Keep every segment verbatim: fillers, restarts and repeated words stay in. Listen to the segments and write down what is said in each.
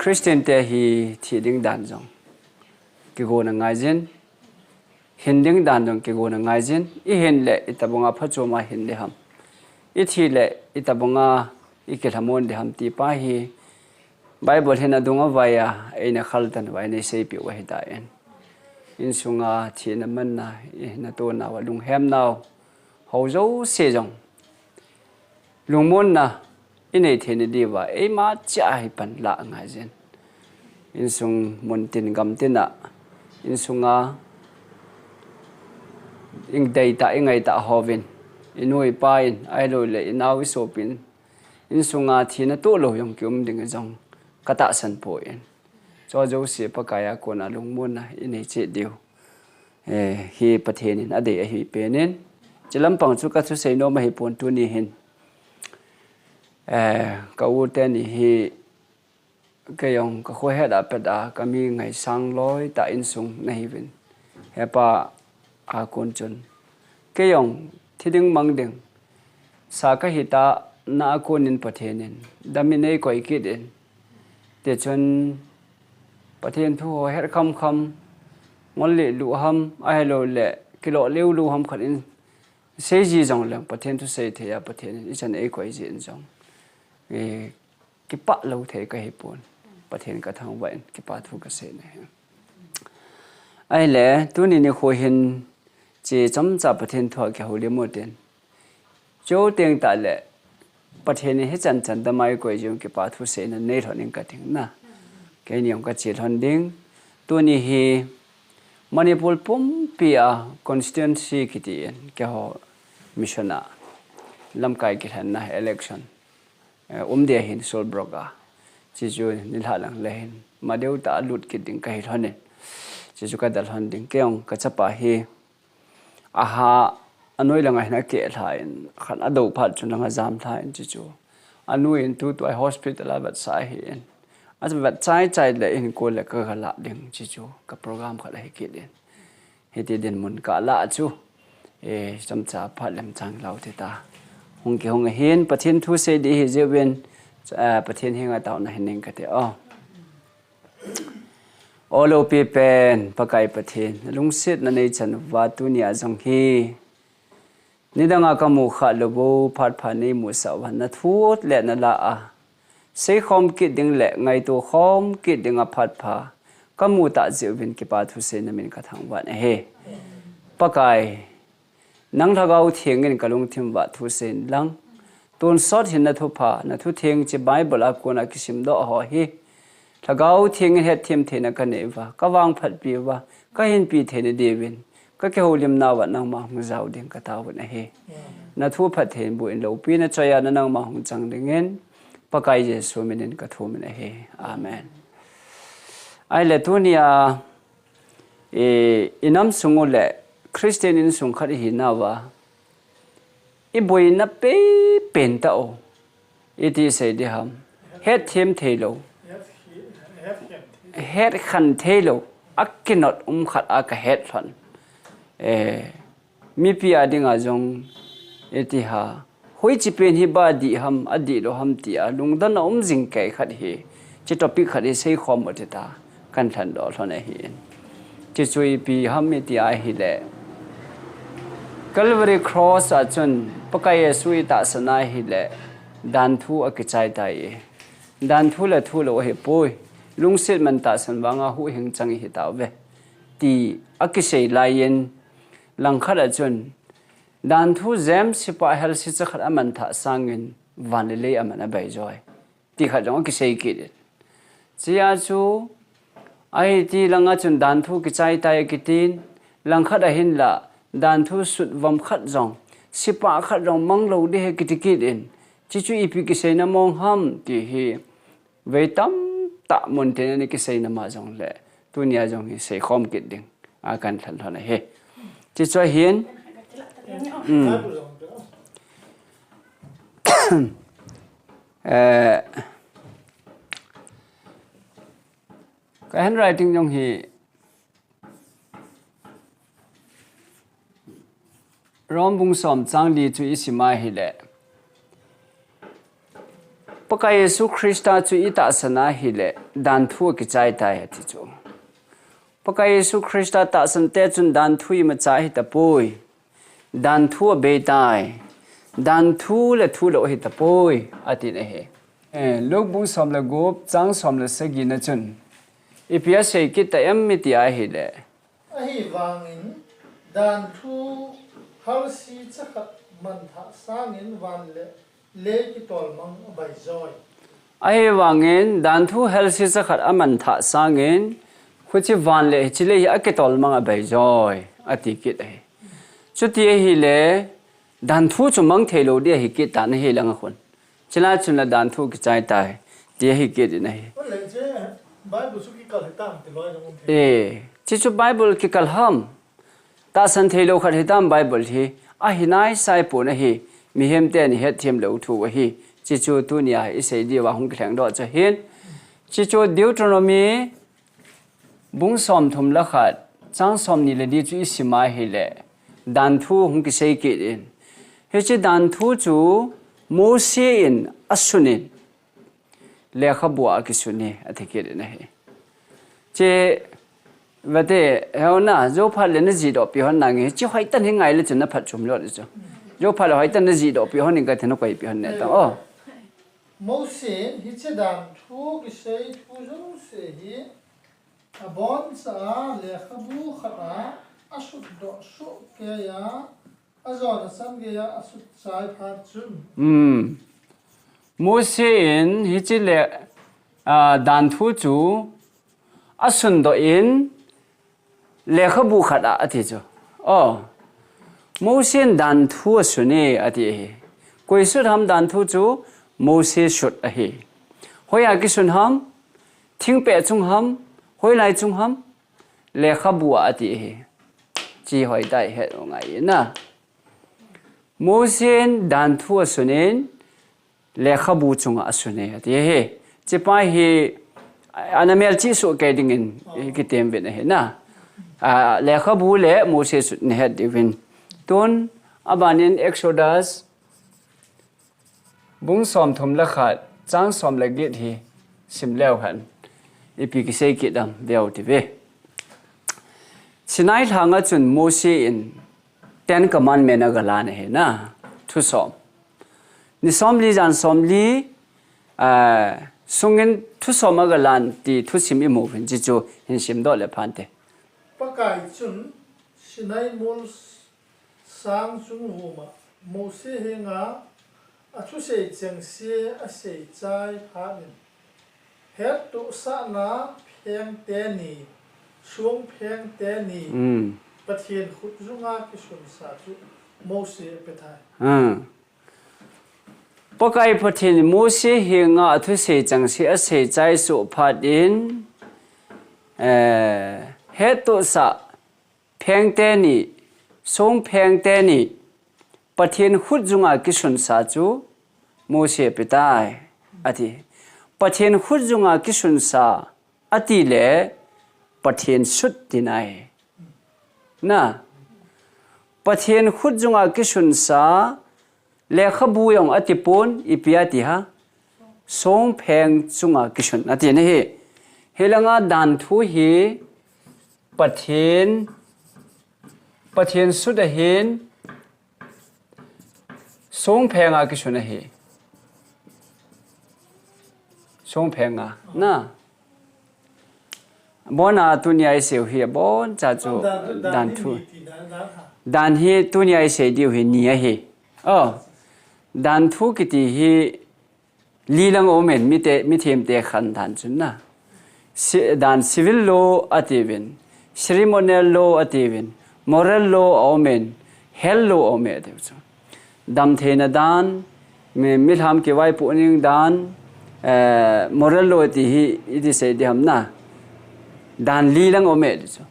Christian te hi thi ding dan jong kigona ngaijin, hin ding dan jong kigona ngaijin, ihin le itobanga phachom a hin ding ham, ithi le itobanga ikilhamon ding ham ti pa hi Bible hin adung avai a, eina khaltan vai nei seipeh u ahitan. Insunga thina manna, ina tona uva lunghem nau, ho jouse jong lungmonna inei theina diuva, eima cheh a hi panla ngaijin. Insung muntin gamtin a, insunga indeitah, ingaitah hovin, inu ipa in, ahilou le inao isopin, insunga thina toh lou jong kium ding jong katahsan poi. Chu jouse Pakai a kona lungmonna inei cheh diu, eh, hi Pathen in adei ahi penin. Chilampang chu kathusei nom ahipon tuni hin, eh, ka u teni hi kei jong ka khohet a pet a kami ngaisang loi tah insung nahiuvin, hepa a kon chun kei jong thi ding mang ding sa kahi ta, na a konin Pathen in damin eikoi kit in, tichun Pathen thu ho het kham kham, ngol le lu ham, ahilou le kilo leu lu ham khat in seiji jong leng Pathen thusei thei a Pathen in ichan eikoi jin jong, eh, kipah lou thei kahipon. Pathen kathangvah in kipa thu kasei nahi. Ahile, tuni nikho hin, hiche chomcha Pathen thu a kihoulim u tin. Chuteng tah le, Pathen in hichan chan dama eikoi jeh un kipa thu seina neilhon ing kating na. Keini jong kache lhon ding. Tuni hi Manipur pumpi a constituency kiti in, keiho mission a lamkai kilhenna election, eh, um ding ahin Solbrook a. Chuchu nilhah lang le hin, madeu tah a lut kit ding kahi lhon in. Chuchu kadal lhon ding. Kei jong kachapa hi, aha, anoi langa hin akeh lha in, khat adou phat chun langa jam lha in chuchu. Anu in tutua hospital a vetsah ahin. Avet chai chai le hin kol le kaga lah ding chuchu. Ka program khat ahi kit in. Hiti dinmun kalah chu, eh, chomcha phat lemchang lou tita. Hung kihung ahin, Pathen thu sei ding ahi jeh uvin, eh, Pathen henga taona hin ning kate o. O loupi pen, Pakai Pathen, lungsetna neichan uva tunia jong hi. Nidanga kamu khah lou u, phat pha neimusah uva, nathu le nalah a seikhom kit ding le ngaito khom kit dinga phat pha kamu tah jeh uvin kipa thu seina min kathangvah ahi. Pakai, nang Lhagao Theng in kalungthim uva thu seiyin lang. Tonsot hin nathupha, nathutheng hiche Bible a kona kisimdoh ho hi Lhagao Theng in hetthem theina kanei uva, kavangphatpi uva, kahinpi theina diuvin, kakihoulimna uva nangma hung jao ding kataovin ahi. Nathu phatthei boh in loupina choiya nangma hung chang dingin, Pakai Jesu minin kathumin ahi. Amen. Ahile tunia, i, inam sung u le Christian insung khat ihinauva, iboina pei pen tah u, iti sei ding ham, hetthem theilou, hetkhen theilou, akinot um khat a kahet lhon. Eh, mipi a dinga jong, iti ha, hoiche pen hi ba dih ham, adih lou ham tia lungdon a um jing kei khat hi, hiche topic khat hi seikhom u tita, kan lhendoh lhon ahin. Hiche chu ipi ham iti ahile, Calvary Cross a chun Pakai Jesu itahsan ahile, danthu akichai tai. Danthu le thulou ahipoi, lungset man tahsan vanga huhhing chang ihi tauve, ti akisei laiyin, langkhat a chun, danthu jem sipa helsisa khat aman thah sangin van le lei aman abeijoi, ti khat jong akisei kit in. Chuin chu, ahiti langa chun danthu kichai tai akitin, langkhat a hinla, danthu sutvom khat jong, sipa khat jong mang lou ding ahi kiti kit in, chuchu ipi kiseina mong ham ti hi, vei tamtah muntin a ana kiseina ma jongle, tunia jong hi seikhom kit ding a kan lhen lhon ahi. Chuchu ahin, um, eh, ka handwriting jong hi Rom bung som chang li chu isim ahile, Pakai Jesu Christa chu itahsan ahile, danthu akichai tai ati chu. Pakai Jesu Christa tahsan te chun danthu imacha hitapoi. Danthu abei tai. Danthu le thu lou hitapoi, ati na hi. Eh, Luke bung som le gup, chang som le sagi na chun. Ipi asei kit ta em iti ahile. Ahivangin, danthu halsi chakhat manthah sangin van le lei kitolmang abaijoi. Ahivangin, danthu halsi chakhat amanthah sangin, khuchi van le hichi lei hi akitolmang abaijoi, ati kit ahi. Chuti ahile, danthu chu mang thei lou di ahi kit tan ahi lang a khun. Chulai chun la danthu kichai tai, ti ahi kit in ahi. Ole che, Bible chu kikal hitam ti loi jong um thei. Eh, chi chu Bible kikal ham. Tahsan thei lou khat hitam Bible hi. Ahi nai sai pon ahi. Mihem ten ihet them lou thu ahi. Chi chu tunia isei diu a hung kilheng doh chu ahin. Chi chu Deuteronomy bung som thum le khat, chang som ni le li chu isim ahile, danthu hung kisei kit in. Hichi danthu chu Mose in asun in, lekhabu a akisun e, ati kit in ahi. Che, vate, heo na, jou phat le na jih doh pi hon nange, chi hoitah hi ngai le chun na phatchom lou chu. Jou phat le hoitah na jih doh pi hon in kati na koi pi hon ne ta, oh. Mose in hiche danthu kisei thu jouse hi, aboncha a lekhabu khat a asut doh soh kei a, ajona chan gei a asut chai phat chun. Hmm. Mose in hiche le, ah, danthu chu asun doh in, lekhabu khat a ati chu. Oh. Mose in danthu asun e ati ahi. Koi sut ham danthu chu Mose sut ahi. Hoiya kisun ham, thingpeh chung ham, hoilai chung ham, lekhabu a ati ahi. Chi hoitah ihet u ngai na. Mose in danthu asun in, lekhabu chunga asun e, ati hi. Chipa hi, ana melchih soh kei dingin, kitem uvin ahi na. Ah, lekhabu le Mose sut nahet diuvin. Tun, abanin Exodus, bung som thum le khat, chang som le get hi, sim leu hen. Ipi kisei kit am, veu ti ve. Sinai lhanga chun Mose in Ten Commandment agalan ahi na, thusom. Ni somli jan somli, ah, sungin thusom agalan ti thusim imu uvin, chi chu hin simdoh le phante. Pakai chun Sinai mol sang chung vuma Mose henga athusei chengse asei chai phat in, hettohsahna pheng teni, song pheng teni, mm, Pathen khut junga kisunsa chu Mose ape tai. Mm. Pakai Pathen Mose henga athusei chengse asei chai soh phat in, eh, hettohsah pheng teni, song pheng teni, Pathen khut junga kisunsa chu Mose ape tai, ati. Pathen khut junga kisunsa, ati le Pathen sut tina ahi. Na, Pathen khut junga kisunsa, lekhabu jong ati pon, ipi ati ham. Song pheng chunga kisun ati na hi. Hilanga danthu hi Pathen, Pathen sut ahin, song phenga kisun ahi. Song phenga. Na. Abona tunia isei u hi aboncha chu dan, dan, dan danthu. Dan hi tunia isei diu hi ni ahi. Oh. Danthu kiti hi li lang aumin, mite, mithemte khan dan chun na. Si-, dan civil law atiuvin, ceremonial law atiuvin, moral law aumin, health law aumin atiuve chu. Damtheina dan, mi, milham kivaipoh ning dan, eh, moral law ti hi iti sei diham na. Dan li lang aumin ati chu.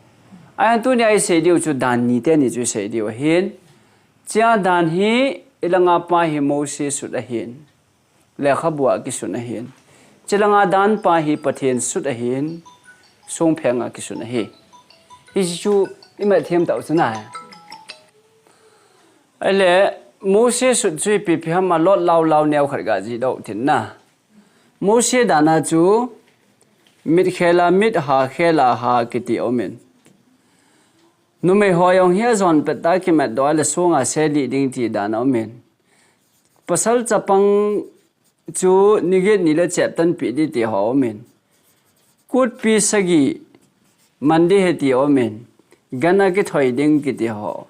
Ahin tunia isei diu chu dan ni teni chu isei diu ahin. Chia dan hi ilanga pa hi Mose sut ahin. Lekhabua kisun ahin. Chilanga dan pa hi Pathen sut ahin. Song phenga kisun ahi. Hichu imathem tau chu na. Ahile Mose sut chu ipi ipi ham a lot lau lau neo khat ga jih doh tin na. Mose dan a chu, mit khela mit, ha khela ha kiti aumin. Numei ho jong hi ajon pet a kimat doh a le sunga selih ding ti dan aumin. Pasal chapang chu ni get ni le cheptan pi ding ti ho aumin. Kutpi sagi man ding ahi ti aumin. Gan a kithoi ding kiti ho.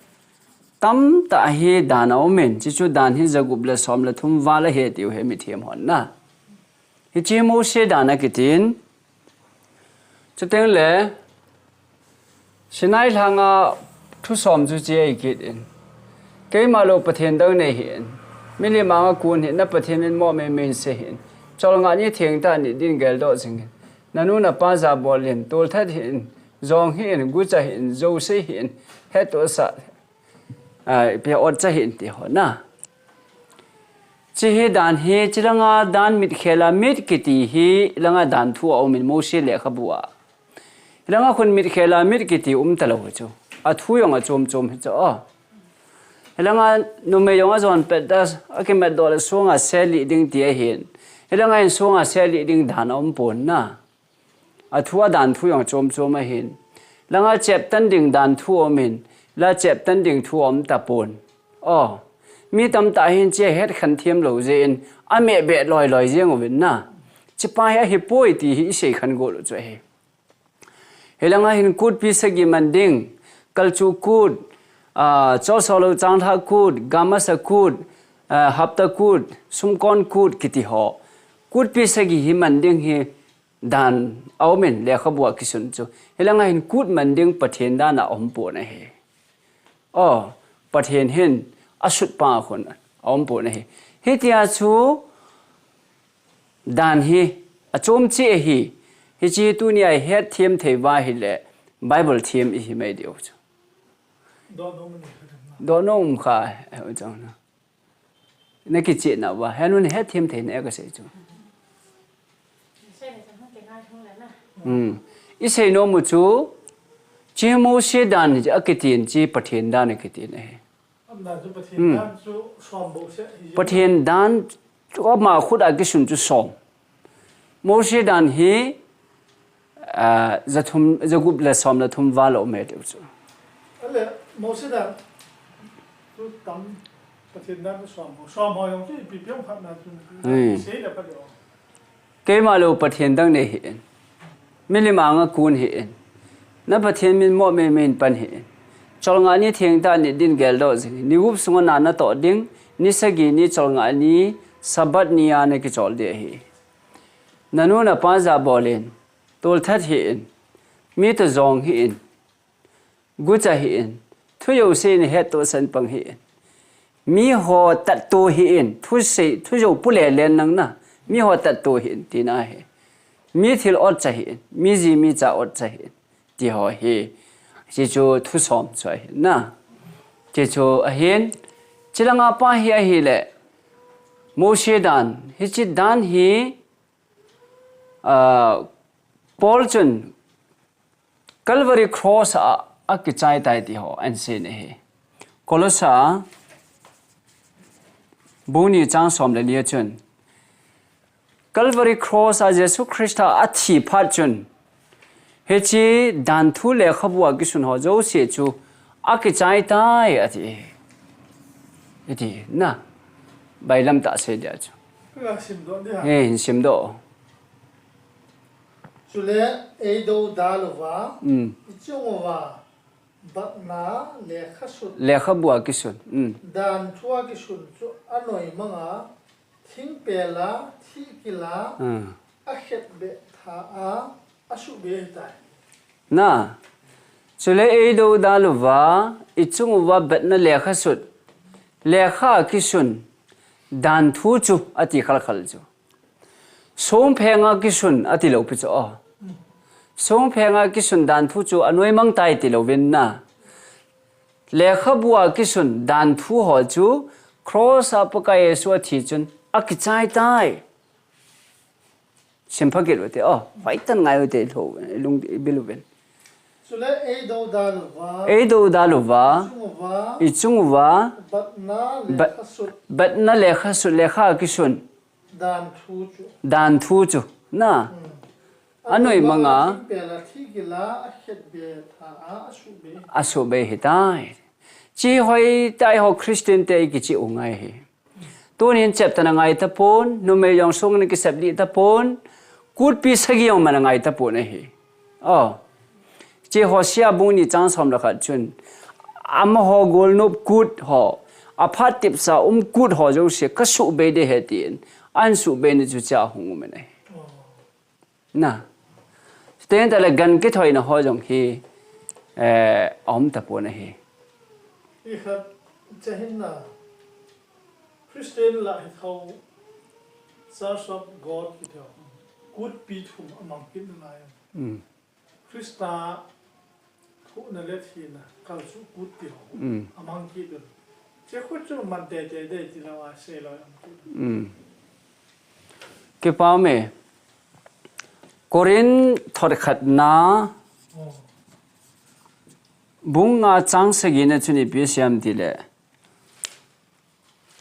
Tamtah hi dan aumin. Chuchu dan hi jagup le som le thum val ahi tiu hi mithem hon na. Hiche Mose dan akitin. Chuteng le, Sinai lhanga thusom chu che ahi kit in. Keima lou Pathen dang nei hih in. Milim anga kun hih in, na Pathen min mo me min se hih in. Cholngah ni thengtah ni din geldoh jing in. Nanu napa jabol in, tolthat hih in, jong hih in, gucha hih in, jouse hih in, hettohsah, ah, ipi otcha hih in ti ho na. Hiche hi dan hi, hiche langa dan mit khela mit kiti hi, langa dan thu aumin Mose lekhabu a. Hilanga khun mit khela mit kiti um talou hi chu. Athu jong achom chom hi chu. Oh. Hilanga numei jong ajon pet a, akimat doh le sunga selih ding ti ahin. Hilanga hin sunga selih ding dan aum pon na. Athu a dan thu jong achom chom ahin. Langa cheptan ding dan thu aumin. La cheptan ding thu aum tapon. Oh. Mi tamtah hin hiche het khen them lou jeh in. Ameh beh loi loi jeng uvin na. Hiche pa hi ahipoi ti hi isei khen got u chu ahi. Hilanga hin kutpi sagi man ding, kalchu kut, ah, cholso lou changlhah kut, gamasa kut, ah, hapta kut, sumkon kut kiti ho. Kutpi sagi hi man ding hi dan aumin lekhabu a kisun chu. Hilanga hin kut man ding Pathen dan a aum pon ahi. Oh, Pathen hin asut pa khun aum pon ahi. Hitia chu dan hi achom che ahi. Hiche tunia ihet them thei uva ahile Bible them ihi mai diu chu. Dohnom kha, eh, u chang na. Na kicheh nauva, henun het them thei na kasei chu. Hmm. Isei nom u chu, hiche Mose dan hi akitin, hiche Pathen dan akitin ahi. Hmm. Pathen dan chu ama khut a kisun chu som. Mose dan hi, ah, jathum, jagup le som le thum val aume tiu chu. Ale, Mose dan chu tam, Pathen dan chu som ho. Som ho jong chu ipi pi jong phatna chu. Hmm. Sei le phat le. Keima lou Pathen dang nei hih in. Milim anga kun hih in. Na Pathen min mo me min pan hih in. Cholngah ni thengtah ni din geldoh jing. Ni gup sunga na natoh ding. Ni sagi ni cholngah ni Sabbath ni a na kichol ding ahi. Nanu napa jabol in. Tolthat hih in. Mi toh jong hih in. Gucha hih in, thu jouse in hettohsah in pang hih in. Mi ho tatto hih in, thusei, thu jou pule len nang na. Mi ho tatto hih in, tina ahi. Mi thil otcha hih in, mi ji mi cha otcha hih in. Ti ho hi. Hichu thusom chu ahi na. Hichu ahin, hiche langa pa hi ahile. Mose dan, hiche dan hi, ah, Paul chun Calvary Cross a, akichai tai ti ho, ahin sei in ahi. Colossa, bung ni chang som le li a chun. Calvary Cross a Jesu Christa athi phat chun. Hiche dan thu lekhabu a kisun ho jouse chu akichai tai ati. Iti, na. Bailam tah sei dia chu. Ka simdoh dia. Eh, hin simdoh. Chule eidou da louva, mm, ichung uva, batna lekhasut. Lekhabu a kisun. Mm. Dan thu a kisun chu anoimanga, thingpel a, thihkil a, mm, akhetbeh tha a, asuhbeh tai. Na, chule eidou da louva, ichung uva batna lekhasut. Lekha a kisun, dan thu chu, ati khalkhal chu. Songpheng a kisun ati lou pi chu, oh. Songpheng a kisun dan thu chu anoimang tai ti louvin na. Lekhabu a kisun dan thu ho chu cross a Pakai Jesu athi chun akichai tai. Simpha kit ute, oh. Vaitan ngai ute lou, lung bil uvin. Chule eidou da louva. Eidou da louva. Ichung uva. Ichung uva. Batna bat-, lekhasut. Batna lekhasut, lekha a kisun. Dan thu chu. Dan thu chu. Na. Hmm. Anoi manga. Thingpel a thi gila a khet be tha a, a suh be. A suh be hitai. Chi hoitai ho Christian te kichi u ngai hi. Tunin cheptan angai tapon, numei jong sung na kisep lih tapon, kutpi sagi jong man angai tapon ahi. Oh. Chi Hosea bung ni chang som le khat chun, amaho golnop kut ho, aphat tipsa um kut ho jouse, ka suh be de he tin, an suh be ni chu cha hung um ahi. Na. Ten tale gan kithoina ho jong hi, eh, aum tapon ahi. I khat chahin na, Christian la hi tho, Church of God hi tho, kutpi thum amang kit na lai. Mm. Krista thuhna le thina, kalchuh kut ti ho. Mm. Amang kit un. Che khu chu man tete de ti lo a sei lo am kit. Mm. Kipa me. Korin thot khat na. Oh. Bung nga chang sagi na chun ipi siam ti le.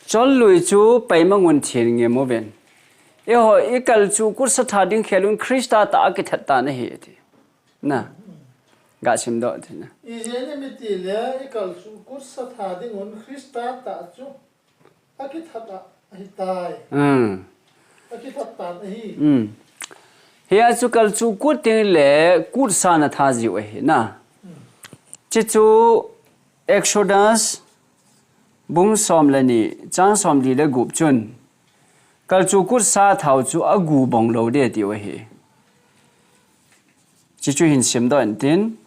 Chol lui chu paimang un thin nge mo ven. Eiho i kalchuh kut sa tha ding khel un Krista ta a kithat ta na hi ti. Na. Ga sim doh ti na. I je ni mi ti le i kalchuh kut sa tha ding un Krista ta chu a kithat a hi tai. Hmm. A kithat ta na hi. Hmm. Hi a chu kalchuh kut ding le kut sa na tha jiu ahi na. Hmm. Chi chu Exodus bung som le ni, chang som li le gup chun, kalchuh kut sa thau chu a gu bong lo de tiu ahi. Chi chu hin sim doh in tin.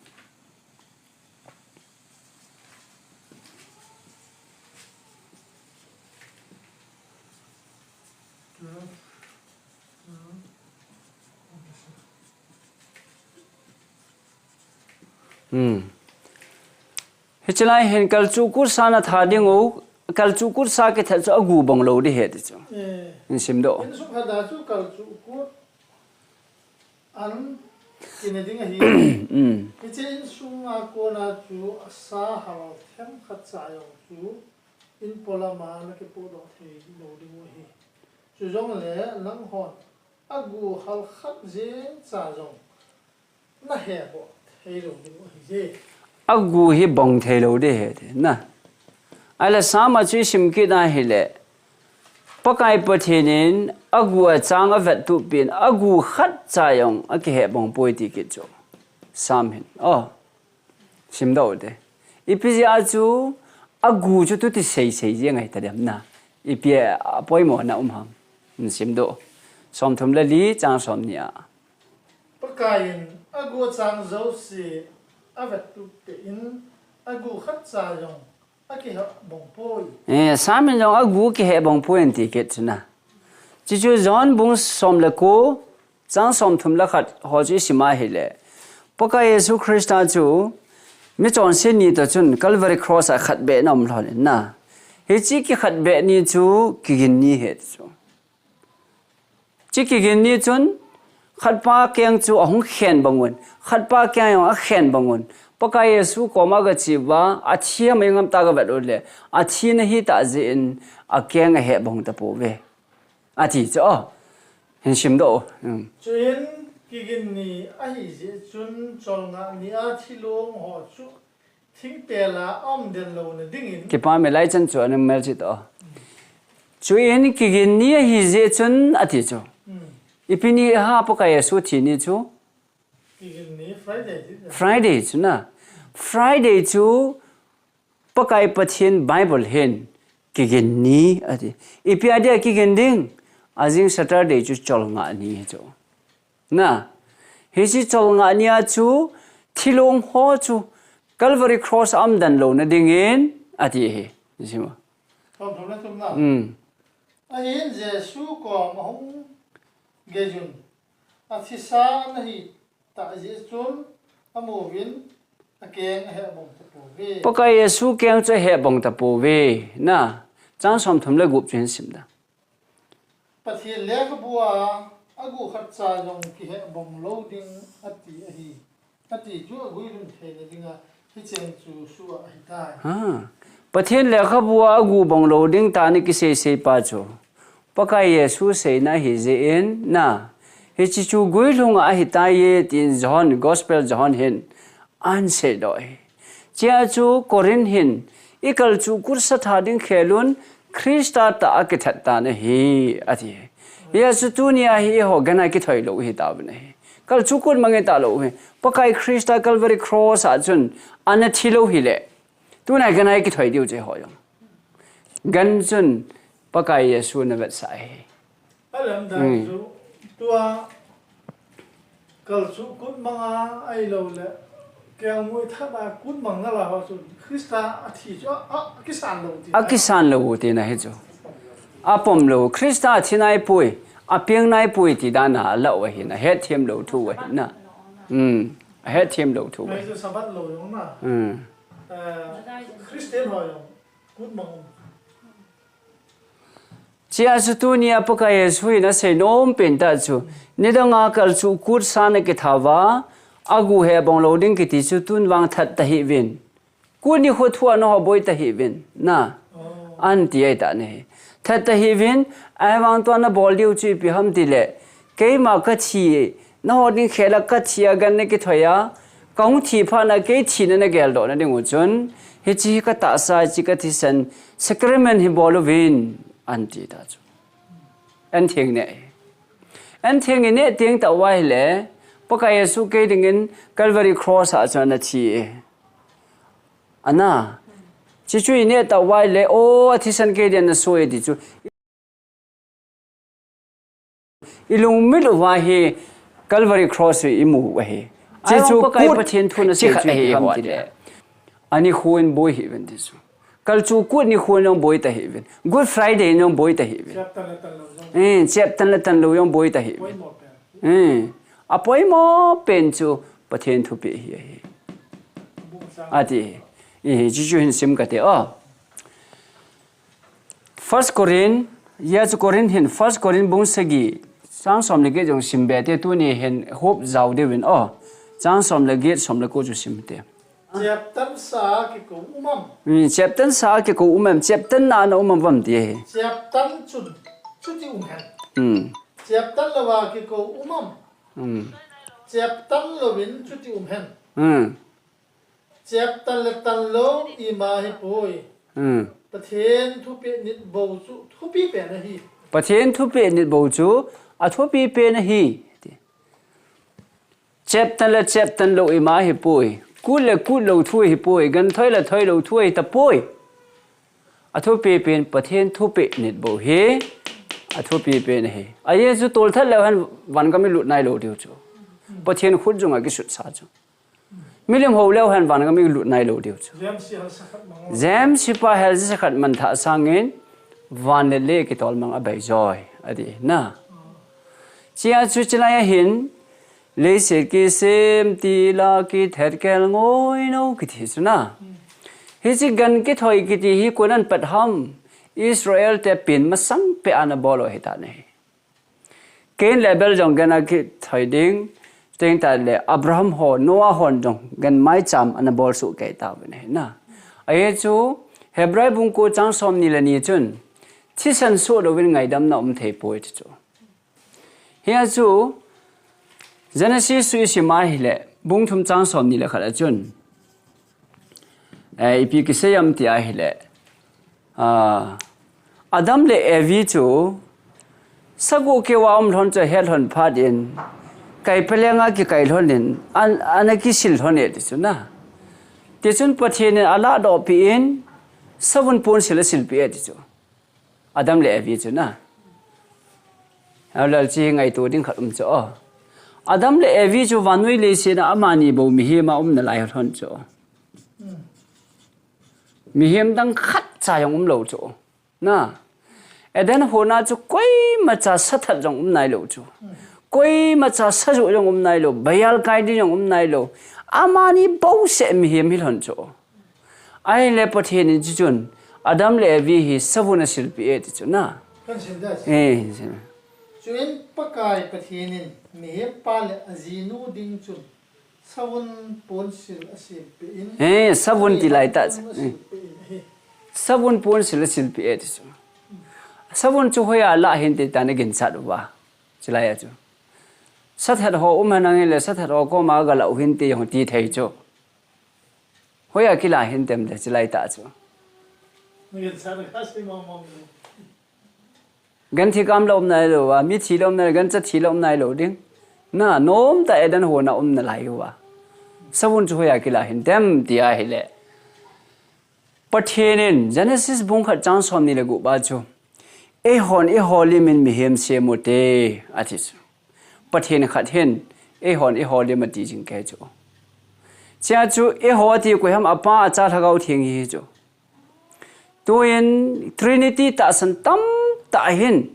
Hmm. Hichi lai hin kalchuh kut sa na tha ding u, kalchuh kut sa kithat chu a gu bong lo di he ti chu. Eh. In sim doh. In sung khat a chu kalchuh kut an kine ding ahi. Hmm. Hichi in sung a kona chu a sa hal them khat cha jong chu in polam a na kipodoh thei lo ding u ahi. Chujongle nang hon a gu hal khat jeng cha jong na he bong thei lo ding u ahi je. A gu hi bong thei lo di he ti na. Ahile Sam a chu i sim kit na hile, Pakai Pathen in a gu a chang a vet tup in a gu khat cha jong a kihe bong poi ti kit chu. Sam hin. Oh. Sim doh u te. Ipi jeh a chu a gu chu tu ti sei sei jeng ahi ta dem na. Ipi a poimo na um ham. Sim doh. Som thum le li chang som ni a. Pakai in a gu chang jouse a vet tup in a gu khat cha jong a kihe bong poi. Eh, Sam in jong a gu kihe bong poi an ti kit chu na. Chi chu John bung som le ko, chang som thum le khat ho chu i sim a hile. Pakai Jesu Krista chu mi chonset ni to chun Calvary Cross a khat beh na um lhon in na. Hichi kikhat beh ni chu kigin ni he ti chu. Chi kigin ni chun, khat pa keng chu a hung khen bang un, khat pa keng jong a khen bang un. Pakai Jesu koma ga chi uva, a thi a mai ngam ta ga vet u le, a thi na hi ta jeh in, a keng a he bong ta po ve. A ti chu, oh, hin sim doh u. Hmm. Chuin kigin ni ahi jeh chun, cholngah ni a thilong ho chu Thingpel a um den lo na dingin. Kipa me lai chan chu anung mel chi to. Chuin kigin ni ahi jeh chun a ti chu. Hmm. Ipi ni ha Pakai Jesu thi ni chu. Kigin ni Friday ti. Friday chu na. Friday chu Pakai Pathen Bible hin kigin ni a ti. Ipi a dia kigin ding. A jing Saturday chu cholngah ni chu. Na, hichi cholngah ni a chu, thilong ho chu, Calvary Cross a um den lo na dingin, a ti hi. Sima. Thom thom le thum na. Hmm. Ahin Jesu kom a hung gei un. A thisa na hi ta jeh chun, a mu vin, a keng a he bong ta po ve. Pakai Jesu keng chu a he bong ta po ve. Na, chang som thum le gup chu hin sim da. Pathen lekhabu a, a gu khat cha jong kihe bong lo ding a ti ahi. A ti chu a guilhun theina dinga, hicheng chu sua ahi tai. Ha. Pathen lekhabu a, a gu bong lo ding ta ni kisei sei pa chu. Pakai Jesu seina hi jeh in na, hiche chu guilhung a ahitai e, tin John, Gospel John hin ahin seidoh e. Chea chu Corinth hin, i kalchuh kut sa tha ding khel un, Christa tah a kithat tan ahi, ati. Hijeh chun tunia hi eiho gan a kithoi lou hitauvin ahi. Kalchuh kut mang ita lou hi. Pakai Christa Calvary Cross a chun ana thi lou hile, tunia gan a kithoi diu chu eiho jong. Gan chun Pakai Jesu ana vetsah ahi. Alamdan chu tua kalchuh kut mang a ahilou le, kelngoi that a kut mang nalai ho chu Christa athi chu a, a, akisan lou ti. Akisan lou tina hi chu. Apom lou. Christa athi naipoi, apeng naipoi ti dan a alah u ahi na, hetthem lou thu ahi na. Hmm. Ahetthem lou thu ahi. Mai chu Sabbath lou jong na. Hmm. Eh, Christian ho jong kut mang. Chea chu tunia Pakai Jesu hin asei nom pen tah chu, nidang a kalchuh kut sa na kithat uva, agu he bong lou ding kiti chu tun vang that tahih uvin. Kut nikho thu a nangho boi tahih uvin. Na. Ahin ti ahi tan ahi. That tahih uvin, ahivang tua nabol diu chu ipi ham tile, keima kathi, nangho ding khel a kathi a gan nakithoi a, kahung thi phat na kei thina nageldoh na ding u chun, hiche hi katahsa, hiche kathisan, sacrament hi bol uvin, ahin ti ta chu. Ahin theng neh e. Ahin theng neh teng tah uva ahile, Pakai Jesu kei dingin Calvary Cross a chun ana thi e. Ana. Hiche chu ineh tah uva ahile, o, athisan kei dingin ana soi e ti chu. Ilungmit uva hi Calvary Cross hi imu u ahi. Hiche chu Pathen thu nasei chu ipi ham tile, ani khun boi hih uvin ti chu. Kalchuh kut nikho in jong boi tahih uvin. Good Friday in jong boi tahih uvin. Eh, chep tan le tan lou jong boi tahih uvin. Eh, apoimo pen chu Pathen thupeh hi ahi. Ati. Eh, chuchu hin sim kate o. First Corinth, hia chu Corinth hin First Corinth bung sagi, chang som le get jong sim be te, tuni hin hop jao diu vin o. Chang som le get, som le ko chu sim te. Cheptan sa a kikou um am? Hmm, cheptan sa a kikou um am, cheptan na na um am vam ti ahi. Cheptan chun chuti um hen. Hmm. Cheptan lou a kikou um am? Hmm. Cheptan louvin chuti um hen. Hmm. Cheptan le tan lou ima hipoi. Hmm. Pathen thupeh nit bou chu thupi pen ahi. Pathen thupeh nit bou chu athupi pen ahi. Cheptan le cheptan lou ima hipoi. Kut le kut lou thu hipoi. Gan thoi le thoi lou thu hitapoi. Athupi pen Pathen thupeh nit bou hi. Athupi pen ahi. Ajeh chu tolthat leu hen vangam ilut nailou diu chu. Pathen khut jung a kisutsa chu. Milim hou leu hen vangam ilut nailou diu chu. James hel sakhat mang. James pa hel sakhat mang tha sangin van le lei kitol mang a bei joi. Ati na. Chia chu chilai a hin, leiset kisem tila kithet kelngoi nou kiti chu na. Hiche gan kithoi kiti hi koinan pat ham, Israel te pen masang peh a ana bol u ahi tan ahi. Cain le Abel jong gan a kithoi ding, teng tah le Abraham ho, Noah hon jong gan maicham ana bol soh kei tauvin ahi na. Ajeh chu, Hebrai bung ko chang som ni le ni chun, thisan soh louvin ngaidam na um thei poi ti chu. Hia chu, Genesis chu isim a hile, bung thum chang som ni le khat a chun, eh, ipi kisei am ti a hile, ah, Adam le Evi chu, sagoh keu a um lhon chu ahet lhon phat in, kai peleng a kikai lhon in, an, ana kisil lhon e ti chu na. Ti chun Pathen in alahdoh peh in, savun ponsil asilpeh e ti chu. Adam le Evi chu na. Ahilouleh hiche ngaito ding khat um chu o. Adam le Evi chu vannoi leiset a amani bou mihem a um nalai lhon chu. Mihem dang khatcha jong umlou chu. Na. Eden hona chu koimacha sathat jong um nailou chu. Koimacha sajoh jong um nailou. Baial kai ding jong um nailou. Amani bouseh mihem hi lhon chu. Ahile Pathen in chuchun, Adam le Evi hi savun asilpeh e ti chu na. Kan sim da. Eh, sim. Chuin Pakai Pathen in mihempa le ajinu ding chun savun ponsil asilpeh in. Eh, savun ti lai ta. Savun ponsil asilpeh in ahi. Savun ponsil asilpeh e ti chu. Savun chu hoiya lah hinte tia na ginchat uva. Chulai a chu. Sathat ho um henlang hile, sathat ho koma galah u hinte jong ti thei chu. Hoiya kilah hintem te chulai tah chu. Ganthi kam la um nailou va, mithi la um nai, gancha thi la um nailou ding. Na, nomtah Eden hon a um nalai uva. Savun chu hoiya kilah hintem ti ahile. Pathen in Genesis bung khat chang somni le gup a chu, "Eihon eiho limin mihem sem ute," ati chu. Pathen khat hin, "Eihon eiho lim," ati jing kei chu. Chea chu, "Eiho" ati koiham, Apa, Acha, Lhagao Theng hi chu. Tuin Trinity tahsan tamtah hin,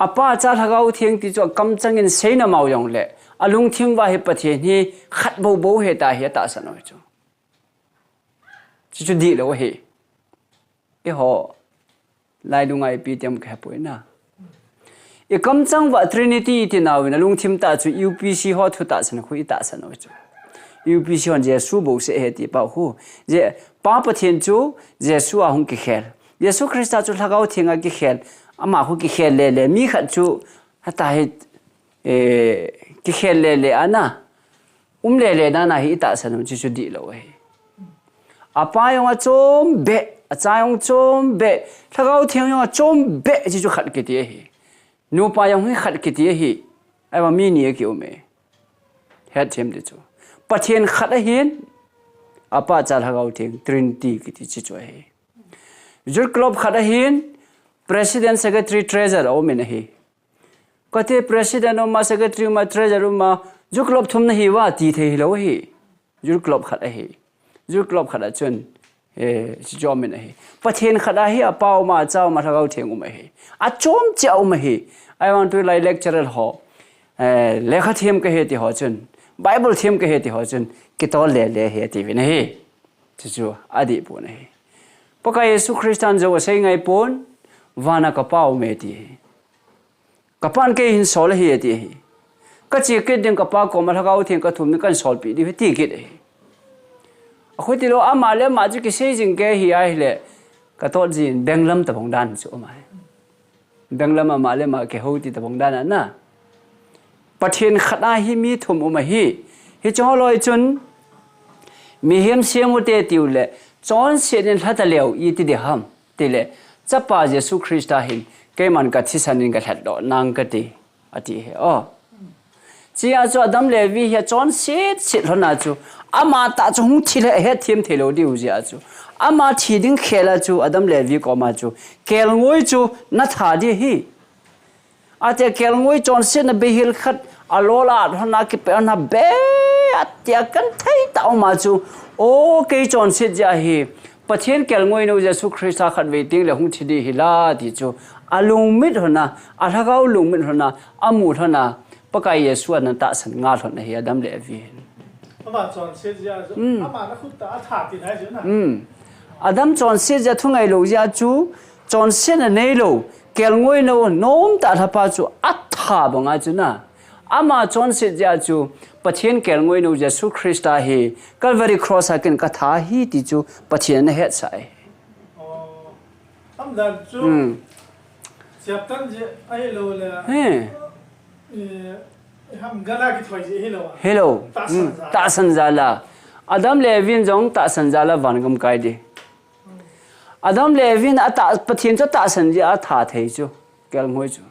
Apa, Acha, Lhagao Theng ti chu akamchang in seina mau jongle, alungthim uva hi Pathen hi khat boubou ahi tia hi atahsan u chu. Chuchu dihlou ahi. Eiho, lailunga ipi tem kahepoi na. Ikamchang uva Trinity iti nauvin alungthim tah chu U P C ho thu tahsan khu itahsan u chu. U P C hon Jesu bouseh ahi ti pau khu. Je, Pa Pathen chu Jesu a hung kikhel. Jesu Christa chu Lhagao Theng a kikhel. Ama khu kikhel lele. Mi khat chu hata hi, eh, kikhel lele ana. Um lele nana hi itahsan u chu chu dihlou ahi. Apa jong achom beh, Acha jong chom beh, Lhagao Theng jong achom beh, chuchu khat kiti ahi. Nupa jong hi khat kiti ahi. Ahivang mi ni akium e. Hetthem ti chu. Pathen khat ahin, Apa, Acha, Lhagao Theng, Trinity kiti chuchu ahi. Youth Club khat ahin, President, Secretary, Treasurer aumin ahi. Kati President uma, Secretary uma, Treasurer uma, Youth Club thum nahi uva, ti thei hilou ahi. Youth Club khat ahi. Youth Club khat a chun, eh, chuchu aumin ahi. Pathen khat ahi, Apa uma, Acha uma, Lhagao Theng um ahi. Achom cheh a um ahi. Ahivang tulai lecturer ho, eh, lekha them kahi ti ho chun, Bible them kahi ti ho chun, kitol lele ahi atiuvin ahi. Chuchu adih pon ahi. Pakai Jesu Christan jong asei ngai pon, vana ka Pa um e ati ahi. Ka Pan kei hin sol ahi ati ahi. Ka che kit ding ka Pa koma Lhagao Theng ka thum ding kan solpeh diu ahi ti kit ahi. Akhuti lou ama le ama chu kisei jing kei ahi ahile, ka tot jin benglam tabang dan chu um ahi. Benglam ama le ama kihou ti tabang dan a na. Pathen khat a hi mi thum um ahi. Hiche ho loi chun mihem sem ute tiu le, chonset in lha taleu iti ding ham. Tile, Chapa Jesu Christa hin, keiman ka thisan in ka lhatdoh nang kati, ati ahi. Oh. Chea chu Adam le Evi hi achonset set lhon a chu, ama tah chu hung thi le hetthem thei lou diu jeh a chu, ama thi ding khel a chu Adam le Evi koma chu kelngoi chu na tha ding ahi. Atia kelngoi chonsetna beihel khat alol a lhon a kipe lhon a be, atia kan thei tah uma chu, o, kei chonset jeh ahi, Pathen kelngoi nou Jesu Christa khatvei teng le hung thi ding ahi la ti chu, alungmit lhon a, alhagao lungmit lhon a, amu lhon a, Pakai Jesu ana tahsan ngal lhon ahi Adam le Evi hin. Ama chonset jeh a chu, hmm, ama na khut tah a atha kit ahi chu na. Hmm. Adam chonset jeh a thungai lou jeh a chu, chonsetna neilou, kelngoi nou, nomtah lhapa chu atha bang a chu na. Ama chonset jeh a chu, Pathen kelngoi nou Jesu Christa hi, Calvary Cross a ken ka tha ahi ti chu, Pathen ana hetsah e. Oh. Amdan chu, hmm, siaptan jeh ahilou le, he, eh, ham gala kithoi jeh ahilou a. Hello. Tahsan, hmm, jal a. Tahsan jal a. Adam le Evi in jong tahsan jal a vangam kai ding. Adam le Evi in atah, Pathen chu tahsan jeh a atha thei chu. Kelngoi chu.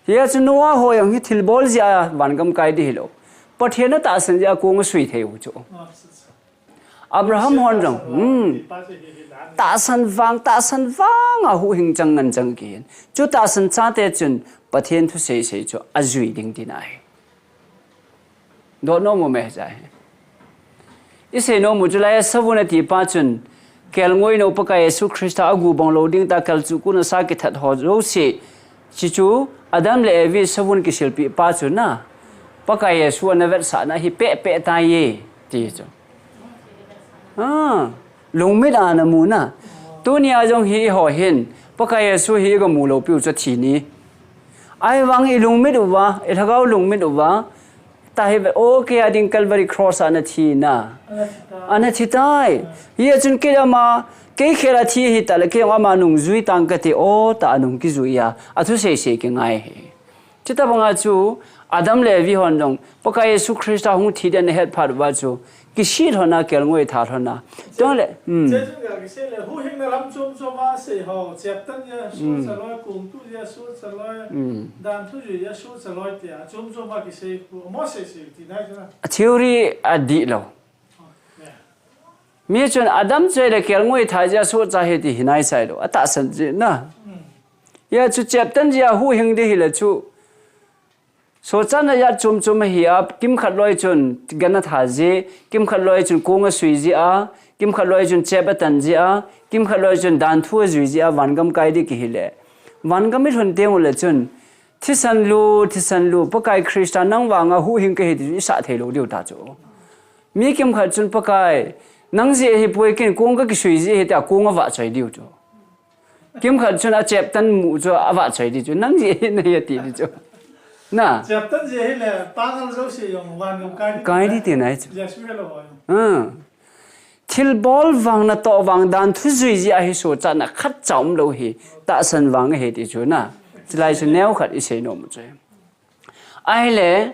Hia chu Noah ho jong hi thilbol jeh a vangam kai ding hilou. Pathen atahsan jeh a kong asui thei u chu. Abraham hon jong, hmm, tahsan vang, tahsan vang a huhhing chang ngen chang kihin. Chu tahsan chate chun Pathen thusei sei chu ajui ding tina ahi. Dot nom u me jeh ahi. Isei nom u chu lai a savun ati pa chun, kelngoi nou Pakai Jesu Christa agu bang lou ding tah a kalchuh kun a sa kithat ho jouse, chuchu Adam le Evi savun kisilpeh pa chu na, Pakai Jesu ana vetsahna hi pehpeh tai e, ti chu. Ah, lungmit a ana mu na. Tunia jong hi eiho hin, Pakai Jesu hi iga mu lou piu chu athi ni. Ahivang ilungmit uva, ilhagao lungmit uva, ta hi ve, o, kei a ding Calvary Cross a ana thi na. Ana thi tai. Hia chun kei ama, kei khel a thi hi ta le, kei ama nung jui tang kati, o, ta anung kijui a. Athu seisei kingai hi. Chuti banga chu, Adam le Evi hon jong, Pakai Jesu Christa hung thi dia ana het phat uva chu, kisih lhon a, kelngoi tha lhon a. Tong le, hmm. Che chu ga kisei le, huhhingna lam chom chom a sei ho, cheptan jia, su chaloi, kung tu jia, su chaloi, dan thu jui jia, su chaloi tia, chom chom a kisei khu, mo sei sei ti nai chu na. A theory a dih lo. Mi chun Adam chu le kelngoi tha jia, su cha hi ti hi nai sai lo, atahsan jeh na. Hia chu cheptan jia huhhing di hi le chu. Sochatna jat chom chom ahi a, kimkhat loi chun gan atha ji, kimkhat loi chun kong asui ji a, kimkhat loi chun chep atan ji a, kimkhat loi chun dan thu ajui ji a, vangam kai di kihi le. Vangam ilhun teng u le chun, thisan lu, thisan lu, Pakai Christa nang vanga huhhing kahi ti chu isah thei lo diu ta chu. Mi kimkhat chun Pakai, nang jeh hi poi ken kong kakisui ji hi tia kong avah choi diu chu. Kimkhat chun achep tan mu chu avah choi di chu. Nang jeh hi nahi ati di chu. Na. Chep tan jeh hi le, pangal jouse jong vangam kai di. Kai di ti nai chu. Jesu hi lo ho jong. Hmm. Thilbol vang natoh vang dan thu jui ji ahi sochatna khat cha um lo hi. Tahsan vang ahi ti chu na. Chulai chu neo khat isei nom u chu. Ahile,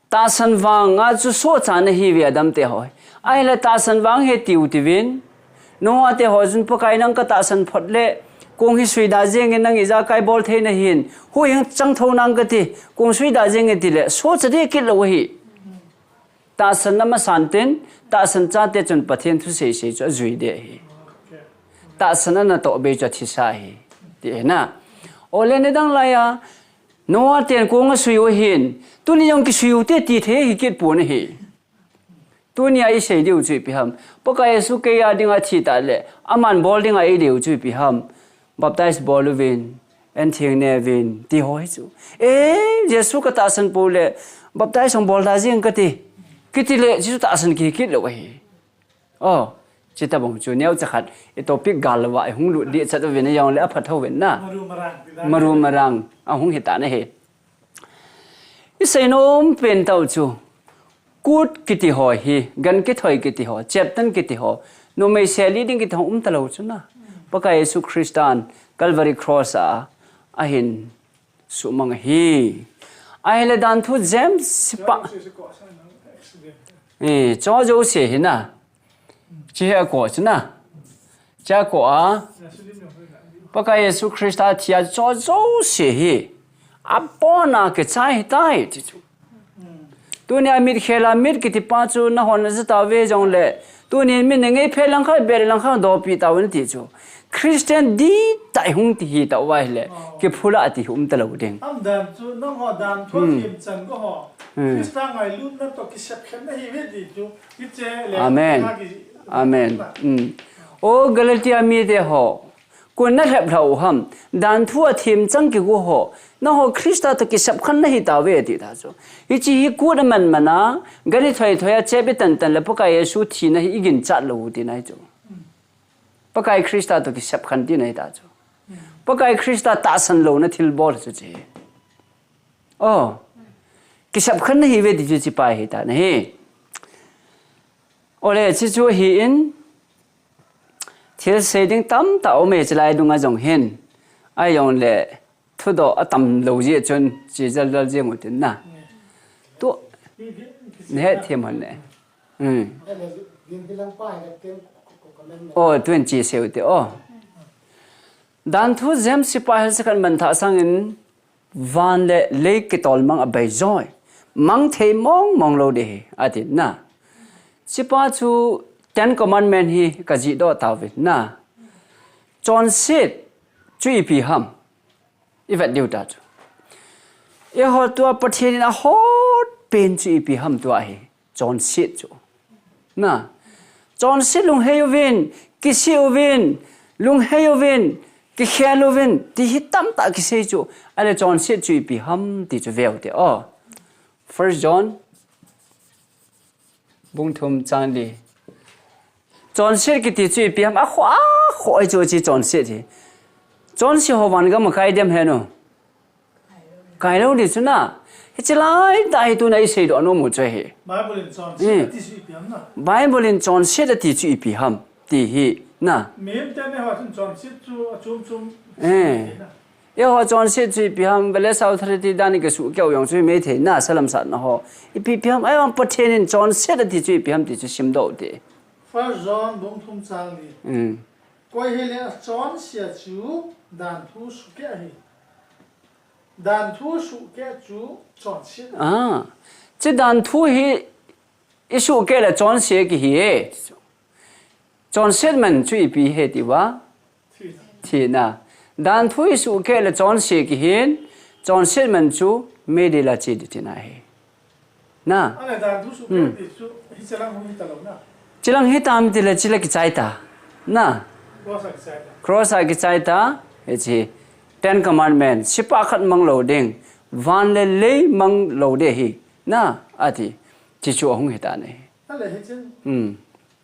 tahsan vang a chu sohcha nahi ve Adam te ho. Ahile tahsan vang hi tiu tivin. Noah te ho chun Pakai nang katahsan phot le. Kong hi sui da jeng in nang ijakai bol thei nahin. Huhhing chang tho nang kati. Kong sui da jeng in ti le. Sohcha di kit lo ahi. Tahsan na masan tin. Tahsan chate chun Pathen thu sei sei chu ajui de ahi. Tahsan a natoh bei chu athisa ahi. Ti ahi na. Ole nidang lai a. Noah ten kong asui u ahin, tuni jong kisui u te ti thei hi kit pon ahi. Tuni a isei diu chu ipi ham. Pakai Jesu kei a dinga thi ta le, aman bol dinga eidei u chu ipi ham. Baptize bol uvin, an theng ne uvin, ti ho hi chu. E, Jesu katahsan pou le, baptize hung bol da jeng kati. Kiti le, Jesu tahsan kihi kit lo ahi. Oh, chuti bang chu neocha khat, i topic gal lou a, i hung lut ding chat uvin a jong le apha tho uvin na. Maru marang, ti dan. Maru marang, ahung hi ta na hi. I sei nom pen tau chu, kut kiti ho hi, gan kithoi kiti ho, cheptan kiti ho, numei seli ding kiti ho um ta lou chu na. Pakai Jesu Christan Calvary Cross a, ahin sumang ahi. Ahile dan thu James sipa. Eh, cho jo se hi na. Chi he ko chu na. Cha ko a. Pakai Jesu Christa thia cho jo se hi. Apona ke chai tai ti chu. Tunia mit khela mit kiti pa chu nahon na jata ve jong le. Tunin min ngei phe lang kha be lang kha dopi ta un ti chu. Christian di tai hung ti hi ta vai le. Kiphula ti hum ta lo ding. Am dan chu nang ho dan thu thim chan ko ho. Christa ngailutna to kisep khen na hi ve ti chu. Kiche le. Amen. Amen. O Galatia mi te ho. Koi na lhep lhau ham, dan thu a thim chang kigo ho, na ho Christa to kisep khan na hi ta ve ti ta chu. Hichi hi kut a man man a, gari thoi thoi a chep i tan tan le Pakai Jesu thina hi i gin chat lo ti na hi chu. Pakai Christa to kisep khan ti na hi ta chu. Pakai Christa tahsan lo na thil bol chu chi. Oh. Kisep khan na hi ve ti chu chi pa hi ta na hi. Ole chi chu hi in, Thil sei ding tamtah um e, chilai dunga jong hin. Ai jong le, thudoh a tam lo jeh chun, chi jal jal jeng u tin na. Tu, ne he thiam hon ne. Hmm. Oh, tun chi sei u te, oh. Dan thu James sipa hel se kan man tha sangin, Van le lei kitol mang a bei joi. Mang thei mong mong lo de hi, ati na. Chipa chu Ten Commandment hi ka jih doh tau ve na. Chonset chu ipi ham. I vet diu ta chu. I hot tua Pathian in a hot pen chu ipi ham tua hi. Chonset chu. Na. Chonset lunghei uvin, kisih uvin, lunghei uvin, kikhel uvin, ti hi tamtah kisei chu. Ale chonset chu ipi ham ti chu veu te. Oh. First John. Bung thum chang li. Chonset kiti chu ipi ham a kho a kho ai chu chi chonset hi. Chonset ho van gam a kai dem he no. Kai lo di chu na. Hiche lai tah hi tuna isei doh nom u chu ahi. Bible in chonset Hmm. ati chu ipi ham na? Bible in chonset ati chu ipi ham ti hi na. Mihem ten eiho chun chonset chu achom chom Eh. na. Eiho chonset chu ipi ham, Blessed Authority dan in kisuhkeh u jong chu himai thei na, salam satna ho. Ipi ipi ham, ahivang Pathen in chonset ati chu ipi ham ti chu simdoh u hite. First John bung thum chang li. Hmm. Koi hile achonse chu danthu suhkeh ahi. Danthu suhkeh chu chonset. Ah. Hiche danthu hi isuhkeh le chonse kihi e. Chonset man chu ipi ham iti uva? Thina. Danthu isuhkeh le chonse kihin, chonset man chu meidil a che ding tina ahi. Na. Ahile danthu suhkeh Hmm. ti chu hiche lang hung hita lou na. Hiche lang hitam tile hiche lang kichai ta. Na. Cross a kichai ta. Cross a kichai ta. Hiche Ten Commandments. Sepah khat mang lou ding. Van le lei mang lou ding ahi. Na. Ati. Hiche chu ahung hita ahi. Ahile hiche. Hmm.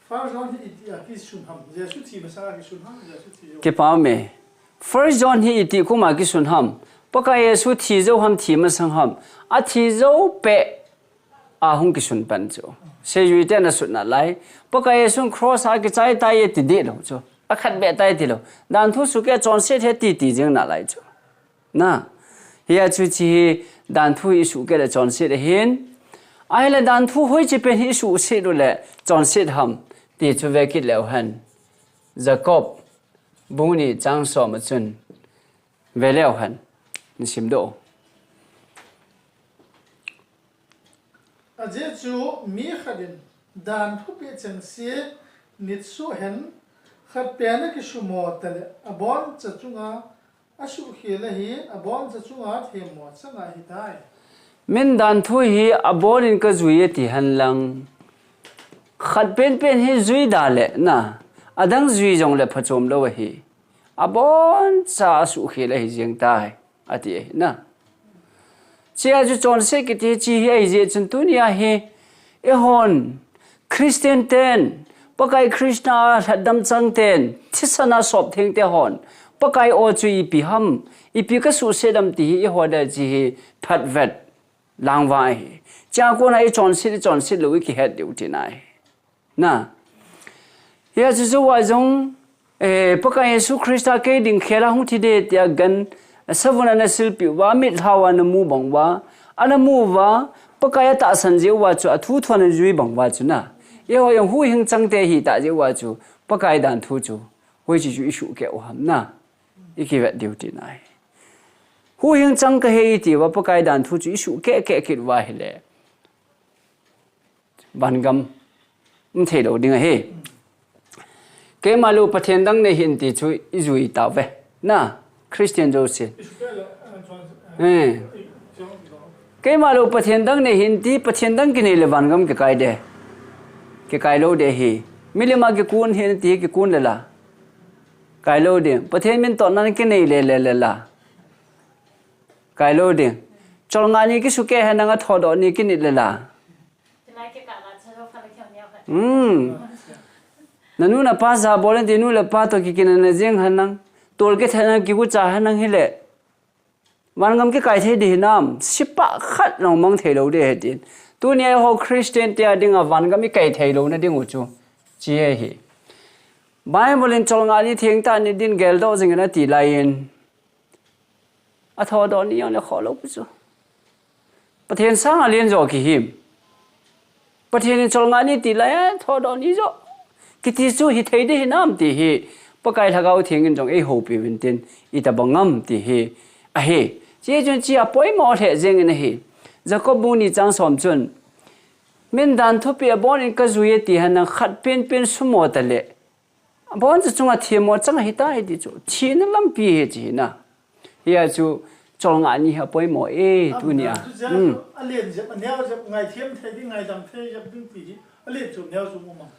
First John hi iti a kisun ham. Jesu thi masang a kisun ham. Jesu thi jou. Kipa me. First John hi iti kum a kisun ham. Pakai Jesu thi jou ham, thi masang ham. Athi jou pet a hung kisun pan chu. Seijui ten asut nalai. Pakai Jesun cross a kichai tai ti dih lou chu. Akhat beh tai ti lou. Danthu suhkeh chonset ahi ti ti jing nalai chu. Na. Hia chu hiche hi danthu isuhkeh le chonset ahin. Ahile danthu hoiche pen hi isuhset u le chonset ham ti chu ve kit leu hen. Jacob bung ni chang som a chun ve leu hen. Nasim doh. Ajeh chu mi khat in danthu peh chengse nit suh hen, khat pen akisumo tale aboncha chunga asuhkhel ahin, aboncha chunga themmo chang ahitai. Min danthu hi abon in kajui ati hen lang. Khat penpen hi jui da le na, adang jui jong le phachom lou ahi. Aboncha asuhkhel ahi jeng tai, ati ahi na. Hichea chu chonset kiti chu hi ahi jeh chun tunia hi, eihon, Christian ten, Pakai Krishna lhatdam chang ten, thisan a sop theng te hon, Pakai o chu ipi ham, ipi kasuhset ham ti hi eiho dia chu hi phatvet lang uva ahi. Hichea kona ichonset, ichonset lou, ikihet diu tina ahi. Na. Hia chu chu uva jong, eh, Pakai Jesu Christa kei ding khel a hung thi ding tia gan, savun ana silpeh uva, mitlhau ana mu bang uva, ana mu uva, Pakai atahsan jeh uva chu athu thu ana jui bang uva chu na. Eiho jong huhhing chang te hita jeh uva chu, Pakai danthu chu, hoiche chu isuhkeh u ham na. Ikivet diu tina ahi. Huhhing chang kahi iti uva, Pakai danthu chu isuhkeh keh kit uva ahile. Vangam um thei lou ding ahi. Keima lou Pathen dang nei hih in ti chu ijui tauve. Na, Christian jouse. Eh. Keima lou Pathen dang nei hih in ti, Pathen dang kinei le vangam kikai ding. Kikai lou ding ahi. Milim a kikun hih in ti kikun le la. Kai lou ding. Pathen min tohna kinei le le le la. Kai lou ding. Cholngah ni kisukeh henlang, athodoh ni kinit le la. Hmm. Nanu napa jabol in ti nu le pa toh kikinepna jeng henlang. Tol kithehna kigucha henlang hile. Vangam kikai thei ding hinam, sepah khat jong mang thei lou ding ahi tin. Tunia eiho Christian te a dinga vangam ikai thei louna ding u chu. Hiche ahi. Bible in cholngah ni thengtah ni din geldoh jing in ati laiyin. Athodoh ni jong le khoh lou pu chu. Pathen sanga len jo kihim. Pathen in cholngah ni ti laiya, thodoh ni jo. Kiti chu hithei ding hinam ti hi. Pakai Lhagao Theng in jong eihoupi uvin tin, itobang ham ti hi. Ahi. Hiche chun hiche apoimo lheh jeng in ahi. Jacob bung ni chang som chun. Min dan thupeh abon in kajui e ti henlang khat penpen sumo tale. Abon chu chunga themmo chang ahitai ti chu. Thina lampi ahi ti hi na. Hia chu cholngah ni hi apoimo e tunia. Hmm. Alen jep, aneo jep, ngaithem thei ding, ngaidam thei jep ding ti hi. Alen chom, neo chom um am?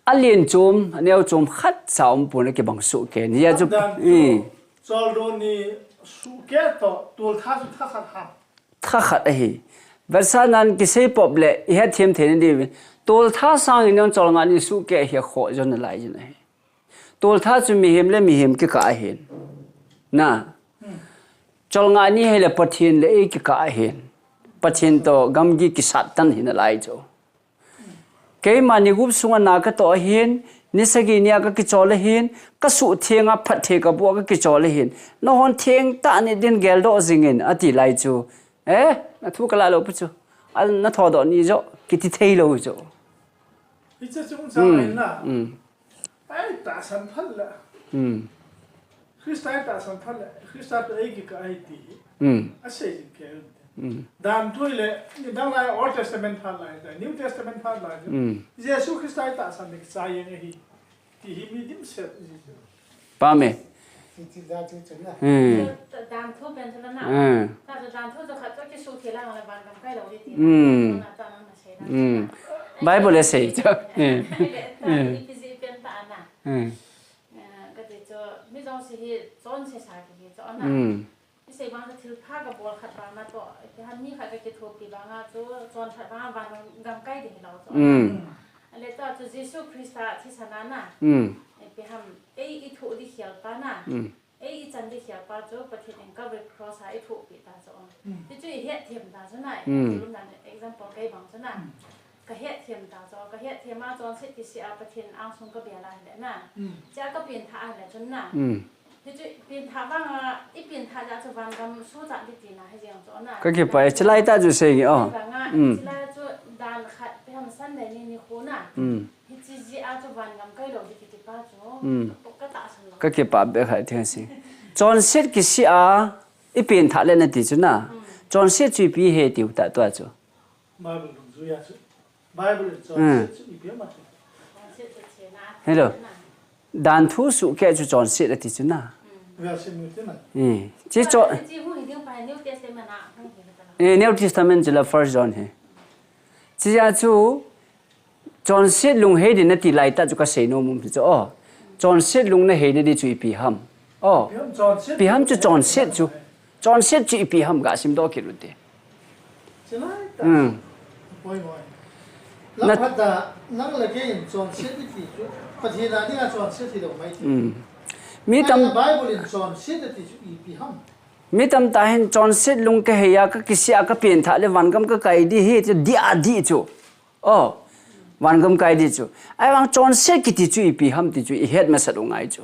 Alen chom, aneo chom khatcha umpon akibang soh kei. Hia chu, eh. Choldo ni suhkeh toh, toltha chu thakhat ham? Thakhat ahi. Vetsahnan kisei pop le, ihet them thei nadiuvin. Toltha sangin jong cholngah ni suhkeh hi akhoh jo nalai jin ahi. Toltha chu mihem le mihem kikah ahin. Na. Cholngah ni hi le Pathen le eikikah ahin. Pathen toh gamgi kisat tan hi nalai chu. Keima ni gup sunga na katoh ahin, ni sagi nia kakichol ahin, kasuhtheng a phatthei kaboh a kakichol ahin. Nahon thengtah nit din geldoh jingin, ati lai chu. Eh, nathu kalah lou pu chu. A, nathodoh ni joh, kiti thei lou chu. Hiche chung chang ahin na. Hmm. Ei tahsan phat le. Hmm. Christa ei tahsan phat le. Christa toh eikikah ahi ti hi. Hmm. Asei jing kei. Hmm. Dan thu le, nidang lai Old Testament phat lai, New Testament phat lai. Hmm. Jesu Christa ei tahsan le kichai jeng ahi. Ti hi mi dimset ji chu. Pame. Ti, ti da ti chu na. Hmm. Dan thu pen chu na. Hmm. Ta chu dan thu chu khat chu kisuhtheng lang le van gam kai lou di ti. Hmm. Na ta na na sei na. Hmm. Bible le sei chu. Hmm. Le ta Hmm. Ephesi pen ta na. Hmm. Eh, kati chu mi jong si hi chonse sa kihi chu na. Hmm. Isei vang chu thilpha kabol khat vang na toh, ipi ham mi khat kakithopi vang a chu, chon khat vang a van gam kai ding hilou chu. Mm. Ale toh chu Jesu Christa thisan a na. Mm. Ipi ham, ei ithoh ding khel pa na. Mm. Ei ichan ding khel pa chu, Pathen in Calvary Cross a ithopi ta chu. Mm. Ti chu ihet them ta chu na, Mm. Thil um dan example kei vang chu na. Mm. Kahet them ta chu, kahet them a chonset kisih a Pathen angsung kabel a hile na. Mm. Chia kapen thah a hile chun na. Mm. Hichu pen thah vang a, ipen thah jeh chu van gam suchat ding tina hi jeng chu na. Kakipah e, chilai tah chu sei nge, oh. Vang a, Mm. Chilai chu dan khat pe ham Sunday ni nikho na. Mm. Hichi jeh a chu van gam kai lou ding kiti pa chu. Mm. Ka, katahsan lou. Kakipah be khat theng si. Chonset kisih a, ipen thah le nati chu na. Mm. Chonset chu ipi he tiu tah tua chu. Bible dungjuia chu. Bible in Hmm. chonset chu ipi ham ati. Hello. Dan thu suhkeh chu chonset ati chu na. Verse in ati na. Eh, chi chon- Chi hu hi ding pa New Testament a hung hi ta. Eh, New Testament chu la First John hi. Chi a chu chonset lunghei ding nati lai tah chu kasei nom um chu. Oh. Chonset lung nahei na ding chu ipi ham. Oh. Ipi ham chonset? Ipi ham chu chonset chu. Chonset chu ipi ham ga simdoh kit u te. Chilai tah. Hmm. Poi poi. Na- Lamkhat a, nang le kei in chonset iti chu, Pathen a dinga chonset hilou mai ti. Hmm. Mi tam- Bible in chonset iti chu ipi ham. Mi tamtah hin chonset lung kahei a, kakisih a, kapen thah le van gam kakai ding hi, chu dia ding chu. Oh, van gam kai ding chu. Ahivang chonset kiti chu ipi ham ti chu ihet masat u ngai chu.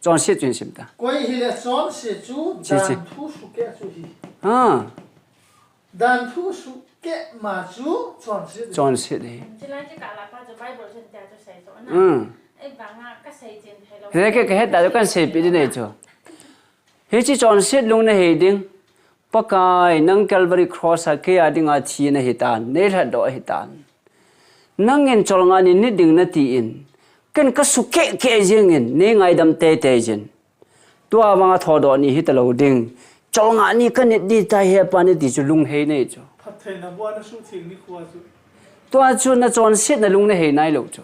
Chonset chu hin sim ta. Koi hile chonset chu Chi, chi. Dan thu suhkeh chu hi. Ha. Dan thu suhkeh ma chu chonset. Chonset hi. Chilai chu kala pa chu Bible chun tia chu sei chu na. Hmm. Ei vang a kasei chen thei lou. He ke kahet ta chu kahin seipeh ding nei chu. Hichi chonset lung nahei ding. Pakai, nang Calvary Cross a kei a dinga thi nahi tan, neilhatdoh ahi tan. Nangin cholngah ni nit ding nati in, ken kasuhkeh keh jingin, neingaidam teitei jin. Tua vang a thodoh ni hita lou ding. Cholngah ni kanit ding tai he pa nati chu lunghei nei chu. Phattheina bua nasuhtheng nikho a chu. Tua chu nachonset na lung nahei nailou chu.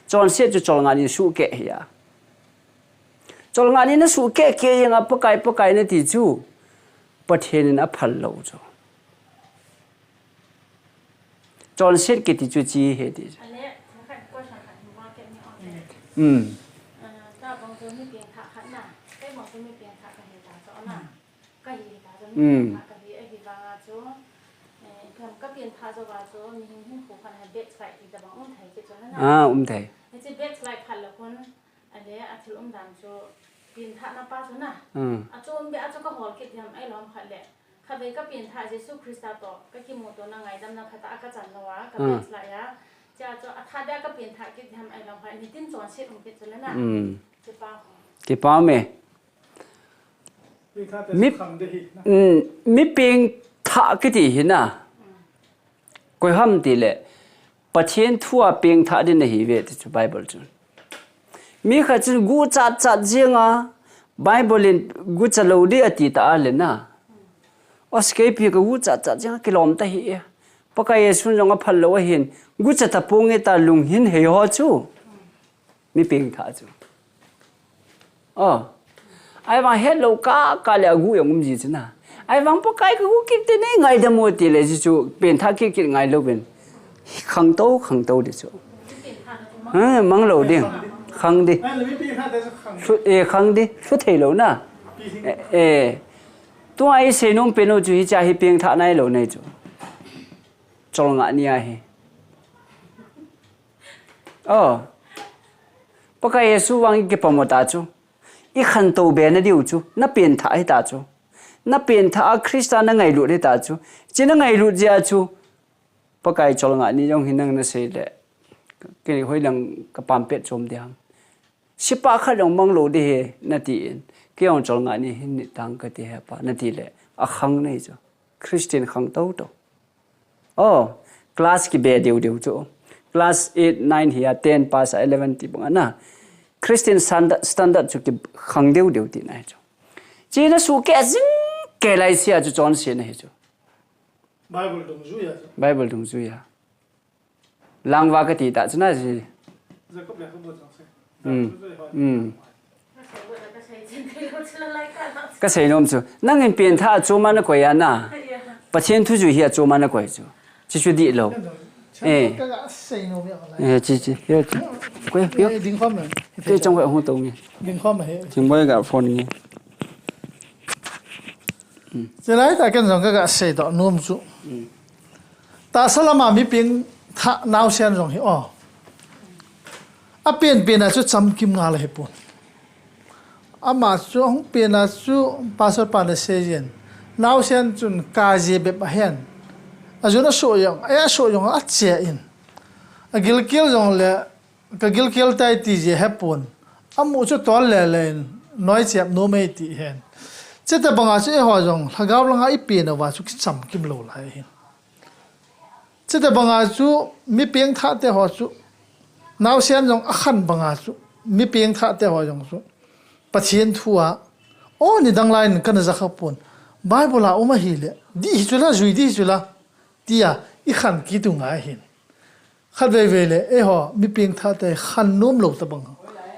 Chonset chu cholngah ni suhkeh hi a. Cholngah ni nasuhkeh keh jing a Pakai, Pakai nati chu, Pathen in aphal lou chu. Chonset kiti chu chi he ti chu. Ale, khat question khat hung vang kit ni o. Hmm. Ah, ta bang chu mi pengthah khat na, kei bang chu mi pengthah kahi ta chu na. Kahi ta chu mi Hmm. pengthah kahi, ahivang a chu, eh, kam kapen thah jou a chu, mihem hinkho khat na backslide ti tabang um thei kit chu na. Ah, um thei. Hichi backslide khat lou khun, Ale, athil umdan chu, pengthahna pa chu na. Hmm. Achom beh a chu kahol kit ding ham, ahilou khat le. Khatvei kapengthah Jesu Christa toh, kakimutona ngaidamna khat a kachan lou a, Hmm. kabackslide a. Chea chu, athah beh a kapengthah kit ding ham, ahilou khat, nitin chonset um kit chu le na. Hmm. Kipa. Kipa me. Mi, hmm, mi pengthah kiti hi na. Hmm. Koi ham tile, Pathen thu a pengthah ding nahi ve ti chu Bible chun. Mi khat chun guchat chat jeng a, Bible in gucha lou ding ati ta a le na. Os keipi kaguchat chat jeng a kilom ta hi e. Pakai Jesu jong aphal lou ahin, gucha taponge ta lunghin hei ho chu. Mi pengthah chu. Oh. Ahivang hetlou kah kah le agu jong um ji chu na. Ahivang Pakai kagu kit te nei ngaidam o ti le ji chu pengthah kit kit ngai lou ven. Khangtou, khangtou di chu. Ha, mang lou ding. Khang di. Lhu, eh, khang di. Lhu thei lou na. Eh, eh. Tua isei nom pen u chu hiche hi pengthah nailou nei chu. Cholngah ni ahi. Oh. Pakai Jesu vang ikipom u ta chu. Ikhantou be nadiu chu. Napengthah hita chu. Napengthah a Christa nangailut hita chu. Hiche nangailut jeh a chu. Pakai cholngah ni jong hi nang nasei le. Kei hoilang kapam pet chom ding ham. Sipa khat jong manglou ding ahi, natin. Kei jong cholngah ni hin nit tang kati ahi pa, nati le. Akhang nei chu. Christian khang tou tou. Oh, class kibe deu deu chu. Class eight, nine hi a, ten pass a, eleven ti bang a na. Christian standard, standard chu kikhang deu deu tina ahi chu. Hiche nasuhkeh jing kei lai sia chu chonse nahi chu. Bible dungjuia chu. Bible dungjuia. Langva kati ta chu na ji. Jacob le Jacob jong se. Hmm. Hmm. Kasei nom chu. Nangin pengthah a chom a nakoi a na. Pathen thu jui hi a chom a nakoi chu. Hichu dihlou. Eh. Kaga sei nom ya. Eh, chi, chi. Yo, chi. Koi, yo. Eh, ding khom na. Kei chang koi hung tou nge. Ding khom na he. Chingboi ga phone nge. Chulai tah ken jong kaga seidoh nom chu. Tahsa lama mi pengthah naosen jong hi o. Apen pen a chu chamkim ngal ahipon. Ama chu ahung pen a chu pastor pan asei jin. Naosen chun kaje bep ahen. Ajun asoh jong, a asoh jong ache in. Agilkel jong le Ka gilkel tai ti jeh hepon. Amu chu tol le le in, noi chep nom e ti hen. Chutobanga chu eiho jong, lhagao langa ipen uva chu kichamkim lou lai ahin. Chutobanga chu, mi pengthah te ho chu, naosen jong akhan banga chu, mi pengthah te ho jong chu, Pathen thu a, o nidang lai in kana ja kha pon. Bible a um ahile, dih hi chu la, jui dih hi chu la, tia, ikhan kit u ngai ahin. Khatvei vei le, eiho, mi pengthah te khan nom lou tobang,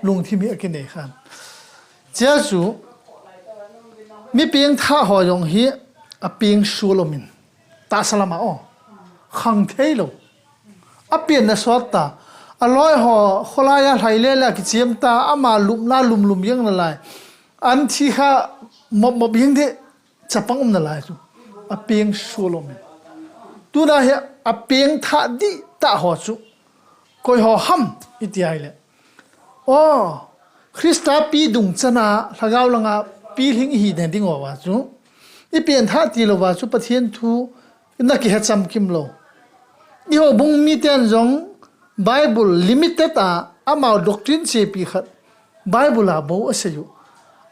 lungthim hi akinei khan. Chea chu, mi pengthah ho jong hi, apeng sul um in, tahsa lama o, khang thei lou. Apen na sot ta, aloi ho, kholai a lhai le le akichem ta, ama lupna lum lum jeng nalai. An thi kha mop mop jeng deh. Chapang um nalai chu, apeng sul um in. Tuna hi apengthah dihtah ho chu, koi ho ham iti ahile. O, Christa pi dung chana, lhagao langa pilhing ihi na ding uva chu, ipengthah tilou va chu, Pathen thu, na kihe chamkim lou. Eiho bung miten jong Bible limited a, amau doctrine chepi khat Bible a bou asei u.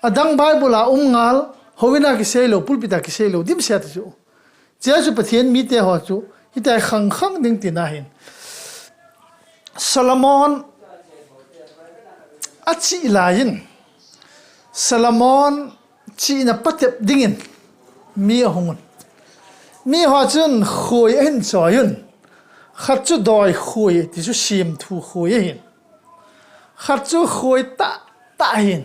Adang Bible a um ngal, houin a kisei lou, pulpit a kisei lou, dimset a chu. Chea chu Pathen mite ho chu, hitia khang khang ding tina ahin. Solomon achih laiyin, Solomon chihna patep dingin mi ahung un. Mi ho chun khoi ahin choi un. Khat chu doi khoi, ti chu semthu khoi ahin. Khat chu khoi tah tah ahin.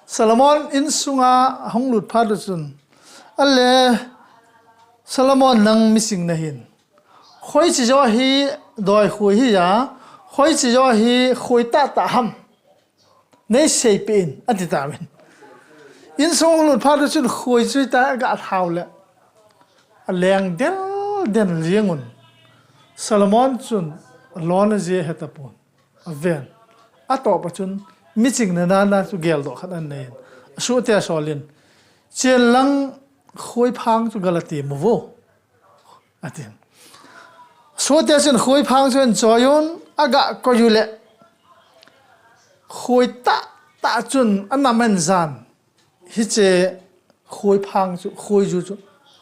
Solomon insunga ahung lut phat u chun. Ale, Solomon nang miching nahin. Khoiche jo hi doi khoi hi a, khoiche jo hi khoi tah tah ham. Nei seipeh in, ati tauvin. Insung lut phat u chun khoi chu ta aga lhau le. Aleng del del jeng un. Solomon chun alona jeh ahe tapon. Aven. Atoh pa chun miching na na na chu geldoh khat anei in. Asohte asol in. Chen lang khoi phang chu gala ti mu vo. Atin. Sohte chun khoi phang chu ahin choi un, aga koi u le. Khoi tah tah chun anam ahin jan. Hiche khoi phang chu, khoi ju chu,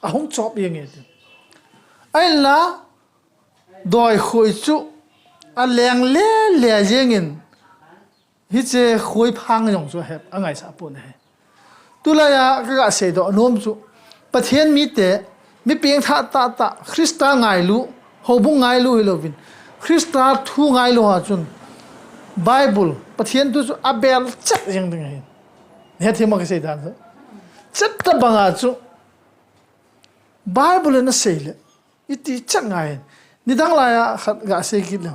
ahung chop jeng e tin. Ahinla, doi khoi chu, aleng le le jeng in, Hiche khoi phang jong chu ahet, angaisah pon ahi. Tulai a kaga seidoh nom chu, Pathen mite, mi pengthah tah tah, Christa ngailu, houbung ngailu hilouvin, Christa thu ngailu ho chun, Bible, Pathen thu chu abel chet jeng ding ahi. Hethem a kasei dan chu. Chet tobang a chu, Bible in asei le, iti chet ngai ahi. Nidang lai a khat ga sei kit le.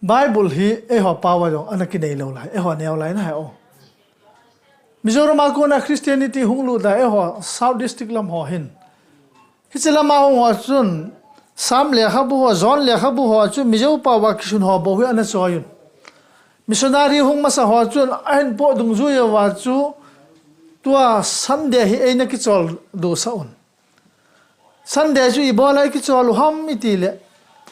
Bible hi eiho pao a jong ana kinei lou lai, eiho neo lai na hi o. Mizoram a kona Christianity hung lut da eiho South District lam ho hin. Hiche lama hung ho chun, Sam lekhabu ho, John lekhabu ho chu Mizo pao a kisun ho bou hi ana choi un. Missionary hung masa ho chun, ahin po dungjui uva chu, tua Sunday hi eina kichol doh sah un. Sunday chu ibola ikichol u ham iti le,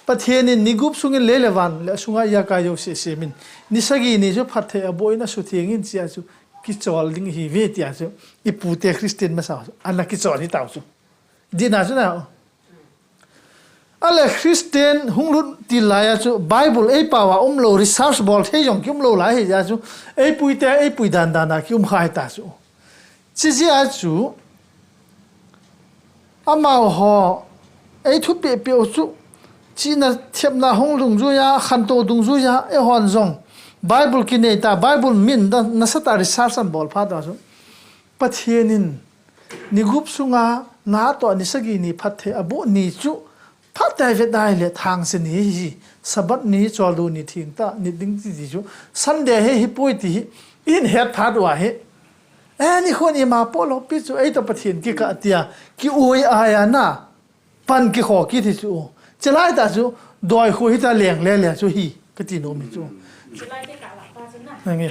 Pathen in ni gup sungin lei le van le asunga ijakai jouse asem in, ni sagi ni chu phatthei aboh in asutheng in chia chu kichol ding ihiuve tia chu, ipute Christian masa chu, ana kichol hi tau chu. Dihna chu na. Ale Christian hung lut til laiya chu Bible eipao a umlou, research bol thei jong kiumlou lai hijeh a chu, eipui te, eipui dan dan a kium kha hita chu. Chijeh a chu, amaho, ei thupeh peh u chu, chihna thepna hung dungjuiya, khantou dungjuiya, eihon jong Bible kinei ta, Bible min da, nasatah a research anabol phat a chu, Pathen in ni gup sunga natoh ni sagi ni phatthei aboh ni chu, phatthei vet dai le thangse ni hi, Sabbath ni, choldo ni, thengtah ni ding ti chu, Sunday hi hipoi ti hi, ihin het phat uva hi. Eh, nikho ni ima po lou pi chu, eitoh Pathen kikah tia, ki-oi ai a na, pan kikho kit hi chu. Chulai tah chu, doi khu hita leng le le chu hi, kati nom hi chu. Chulai te kah lah pa chu na. Henge.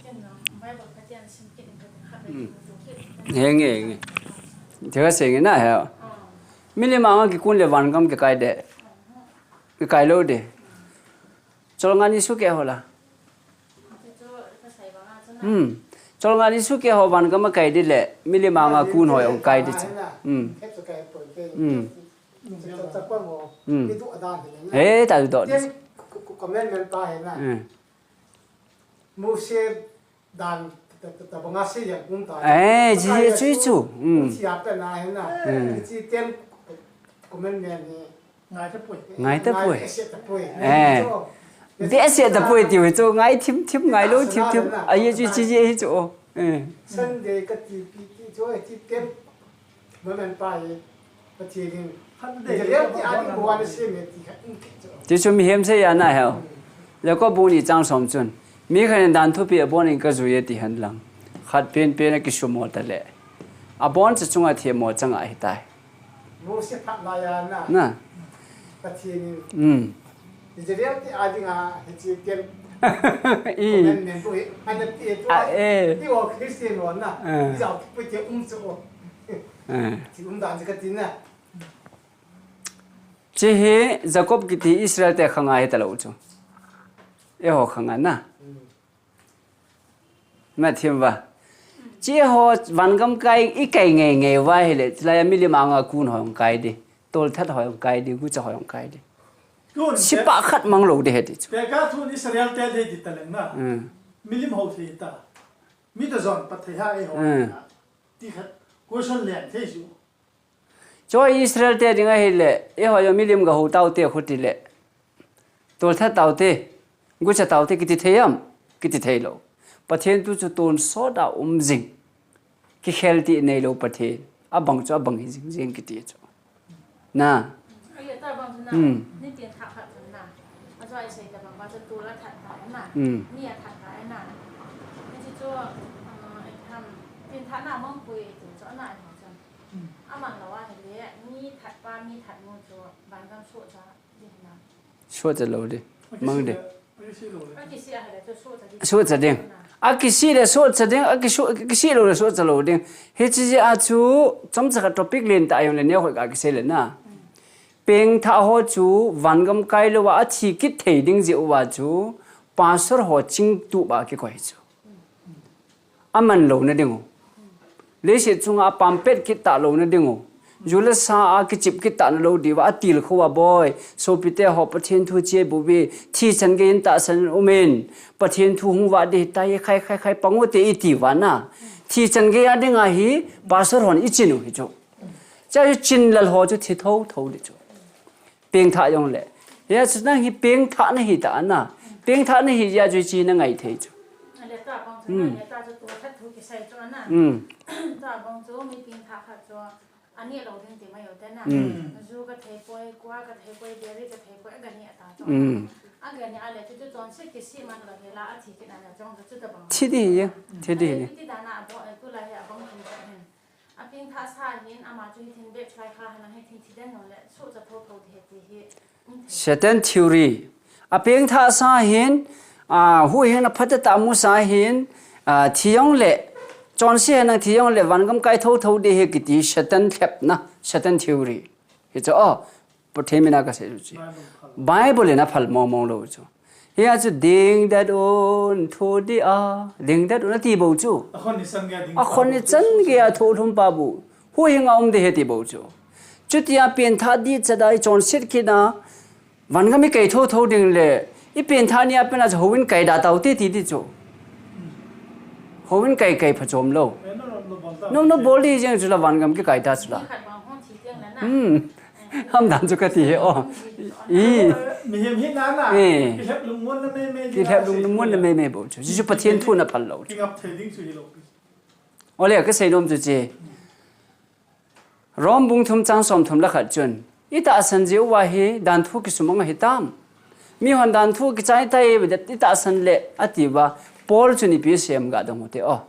Ken no, Bible khat tia sim kit in kati khat le chu kit. Henge, henge. Thega senge na he. Milim anga kikun le vangam kikai de. Kikai lou de. Cholngah ni sukeh ho la. Hmm. Cholngah ni sukeh ho vangam a kai di le, milim anga kun ho jong kai di chu. Hmm. Hmm. Hmm. He, ta doh di chu. Hmm. Mose dan ta, ta, ta banga sei jeng um ta. Eh, ji, ji, chu, chu. Hmm. Chi a pe na he na. Hmm. Chi ten commandment ni. Ngai ta poi. Ngai ta poi. Ngai ta poi. Eh. Chu. Behseh ta poi ti ve chu, ngai thim thim, ngai lou thim thim. Ai, ji, ji, ji, hi chu. Eh. Sunday kati pi ti chu, chi ten. Mamen pa hi. Pathen in. Israel te a ding bou ana sem e ti kha in ke chu. Ti chu mihem seiya na he. Jacob bung ni chang som chun, mi khat in dan thupi abon in kajui e ti hen lang, khat pen pen a kisumo ta le, abon chu chunga themmo chang ahi tai. Mose phat laiya na. Na. Pathen in. Hmm. Israel te a dinga hiche ten. I. Commandment bou hi ana ti tu. Ah, eh. Ti o Christian ho na. Ah. Ti jao ti pu ti um chu. Ah. Ti um dan ka ti na. Chi hi Jacob kiti Israel te khanga hi talou chu. Eiho khanga na. Hmm. Na thim va. Chi ho vangam kai i kai ngei ngei va hile, chulaiya milim anga kun ho jong kai di. Tolthat ho jong kai di, gucha ho jong kai di. Kun sipa te khat mang lou di he ti chu. Te ka thu Israel te de di ta leng na. Hmm. Milim ho thei ta. Mi ta jon pat thei ha eiho. Hmm. Ti khat question leng thei chu. Chu Israel te ding ahile, eiho jong milim ga hou tau te khu ti le. Tolthat tau te, gucha tau te kiti thei am, kiti thei lou. Pathen thu chu tonsot a um jing. Kikhel ti nei lou Pathen. Abang chu abang hi jing jing kiti chu. Na. Ahi ta bang chu na. Hmm. Ni tin tha khat chu na. A chu ai sei ta bang ba chu tol a that ta na. Hmm. Ni a that ta na. Ni chu chu, ah, ai tham tin tha na mong pui tu chu na ai chu. Aman lou ahile, mi that pa, mi that nu chu, vangam sohcha di na. Sohcha lou di. Mang di. Akisih ahile chu sohcha di. Sohcha ding. Akisih le sohcha ding, akisoh, akisih lou le sohcha lou ding. Hiche jeh a chu, chomcha khat topic len tah a jong le neo khoi ka kisei le na. Pengthah ho chu, vangam kai louva, athi kit thei ding jeh uva chu, pastor ho chingtup a kikoi chu. Aman louna ding u. Leiset chunga apam pet kit ta louna ding u. Ju le sa a kichip kit ta na lou diuva, atilkhou a boi. Sopite ho Pathen thu che bou ve. Thi chan gei in tahsan in um in. Pathen thu hung vah ding ahitai, khai, khai, khai, pang u te iti uva na. Thi chan gei a dinga hi, pastor hon ichin u hi chu. Cha hi chin lal ho chu thi tho tho di chu. Pengthah jong le. Hia chu nang hi pengthah na hi ta na. Pengthah na hi jeh a chu hiche na ngai thei chu. Ale ta bang chu na, hmm, ale ta chu tolthat thu kisei chu na. Hmm. Ta bang chu mi pengthah khat chu ani lou ding ti mai u te na. Hmm. Ju ka thei poi, kua ka thei poi, dairy ka thei poi, aga ni ata chu. Hmm. Aga ni ale chu chu chonse Thi di hi, thi di hi. Apengthah sa hin, ama chu hi thin bep chulai kha hin, hi thin thi den nung le, suhcha thotho di hi ti hi. Satan theory. Apengthah sa hin, a, huhhingna phatah tah mu sa hin, a, thi jong le, chonse henlang thi jong le, vangam kai thotho di hi kiti Satan lhepna, Satan theory. Hichu, oh, Pathen mina kasei chu. Bible in aphal mong mong lou chu. Hia chu ding det un, thu di a, ding det un ati bou chu. Akhon ichan geiya ding pa bou chu. Akhon ichan geiya thu lhum pa bou. Huhhing a um di hi ti bou chu. Chutia pengthah di chada ichonset kit a, vangam ikai thotho ding le, ipengthah nia pen a chu houin kai da tau te ti di chu. Houin kai kai phachom lou. Nom nobol di jeng chu la vangam kikai ta chu la. Hmm. Hamdan chu kati hi, oh. I. Mihem hi nana. Eh. Kilhep lungmon na meimei. Kilhep lungmon na meimei bou chu. Chu Pathen thu na phal lou. Kingap thei ding chu hilou. Ole, kasei nom chu che. Rom bung thum chang som thum le khat chun. Itahsan jeh uva hi danthu kisumang ahitam. Mihon danthu kichai tai, itahsan le atiuva. Paul chun ipi asei em ga dong u te, oh.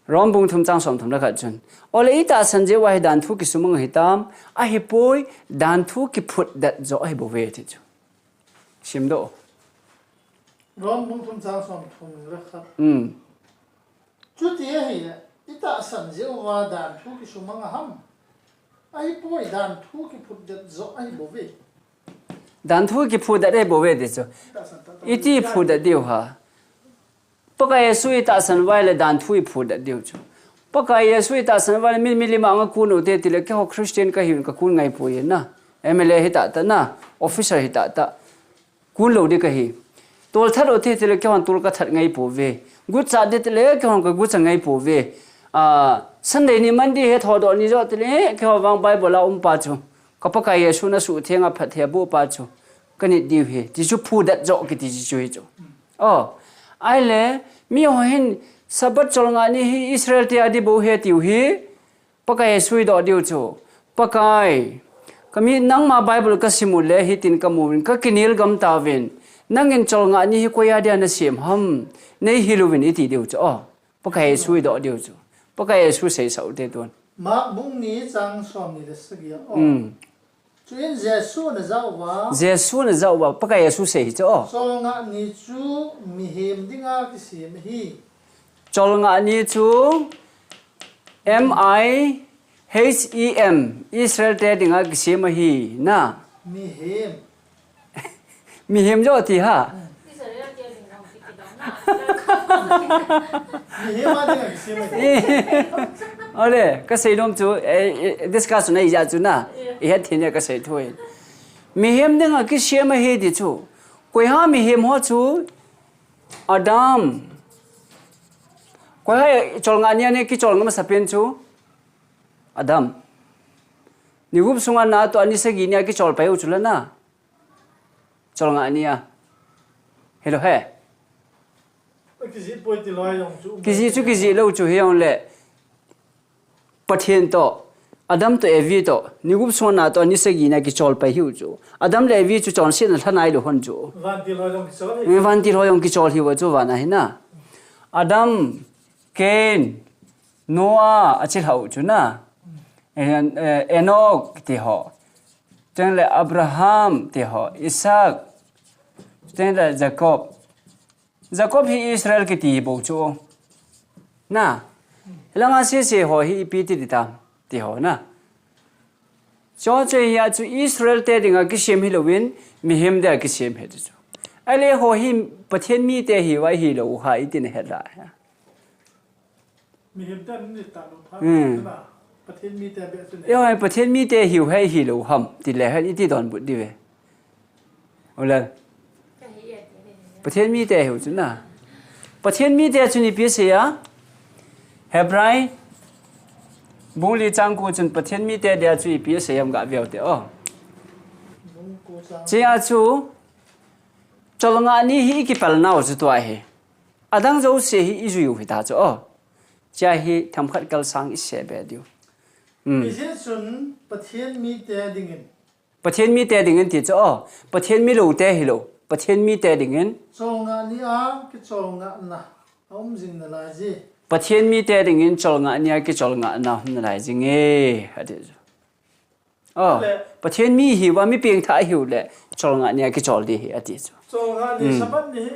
Rom bung thum chang som thum le khat chun. Ole itahsan jeh uva hi danthu kisumang ahitam, ahipoi danthu kiphutdet joh ahi bouve ti chu. Simdoh. Rom bung thum chang som thum le khat. Hmm. Chuti ahile, itahsan jeh uva danthu kisumang aham. Ahipoi danthu kiphutdet joh ahi bouve. Danthu kiphutdet ahi bouve ti chu. Itahsan tah tah. Iti phutdet diu ham. Pakai Jesu itahsan uva le danthu iphutdet diu chu. Pakai Jesu itahsan uva le mi, milim a nga kun u te tile keiho Christian kahiuvin kakun ngai poi na. M L A hita ta na, officer hita ta. Kun lou di kahi. Tolthat u te tile keihon tol kathat ngai pouve. Gucha di tile keihon kagucha ngai pouve. A, Sunday ni Monday hi thodoh ni joh tile keiho vang Bible a um pa chu. Ka Pakai Jesu nasuhtheng a phatthei aboh pa chu. Kanit diu ahi. Ti chu phutdet joh kiti chu hi chu. Oh, ahile, miho hin Sabbath cholngah ni hi Israel te a di bou ahi tiu hi, Pakai Jesu idoh diu chu. Pakai, kami nangma Bible kasim u le hitin kamu uvin, kakinel gam tauvin. Nangin cholngah ni hi koi a dia nasem ham, neihil uvin iti diu chu. Oh, Pakai Jesu idoh diu chu. Pakai Jesu seisah u te tun. Mark bung ni chang som ni le sagi a. Oh. Mm. Chuin Jesu ana jah uva. Jesu ana jah uva, Pakai Jesu sei hi chu. Cholngah ni chu mihem dinga kisem ahi. Cholngah ni chu M I H E M, Israel te dinga kisem ahi, na. Mihem. Mihem joh ti ha. Mihem a dinga kisem ahi. Eh, ole, kasei nom chu, eh, eh, discussion a ija chu na. Ihet thei ne kasei thu e. Mihem dinga kisem ahi ti chu. Koi ham mihem ho chu? Adam. Koi ham cholngah ni a kicholngah masapen chu? Adam. Ni gup sunga na toh ani sagi ni a kichol pai u chu la na. Cholngah ni a. Hilou ham. Kijih poi ti loi jong chu. Kijih chu kijih lou chu hijongle. Pathen toh, Adam toh Evi toh, ni gup sunga na toh ani sagi ni a kichol pai hiu chu. Adam le Evi chu chonsetna lha nailou hon chu. Vantil ho jong kichol hi. Eh, vantil ho jong kichol hiu chu van a hi na. Adam, Cain, Noah, achi lhau chu na. Eh, eh, Enoch ti ho. Chuteng le Abraham ti ho, Isaac, chuteng le Jacob. Jacob hi Israel kiti bou chu. Na. Langa sese ho hi ipi ti di tam ti ho na. Cho che hia chu Israel te dinga kisem hilouvin, mihem dinga kisem ahi chu. Ahile ho hi Pathen mite ahiuva hilou ham iti nahet lai. Mihem te ni ta lo pha. Hmm. Na, Pathen mite beh chu ne. Yo, Pathen mite hiu ahi hilou ham, ti le hen iti donbut diu ve. Ole. Pathen mite hiu chu na. Pathen mite chu ipi asei a. Hebrai bung li chang ko chun Pathen mite dia chu ipi asei em ga veu te o. Bung ko chang. Chia chu cholngah ni hi ikipal nau chu tua hi. Adang jouse hi ijui u hita chu o. Chia hi themkhat kal sang isei be diu. Hmm. Hijeh chun Pathen mite dingin. Pathen mite dingin ti chu o. Pathen milou te hilou. Pathen mite dingin. Cholngah nia kicholngahna aum jing nalai ji. Pathen mite dingin cholngah nia kicholngahna aum nalai jing e, ati chu. Oh, Pathen mi hiuva mi pengthah hiu le, cholngah nia kichol ding ahi, ati chu. Cholngah ni, Sabbath ni hi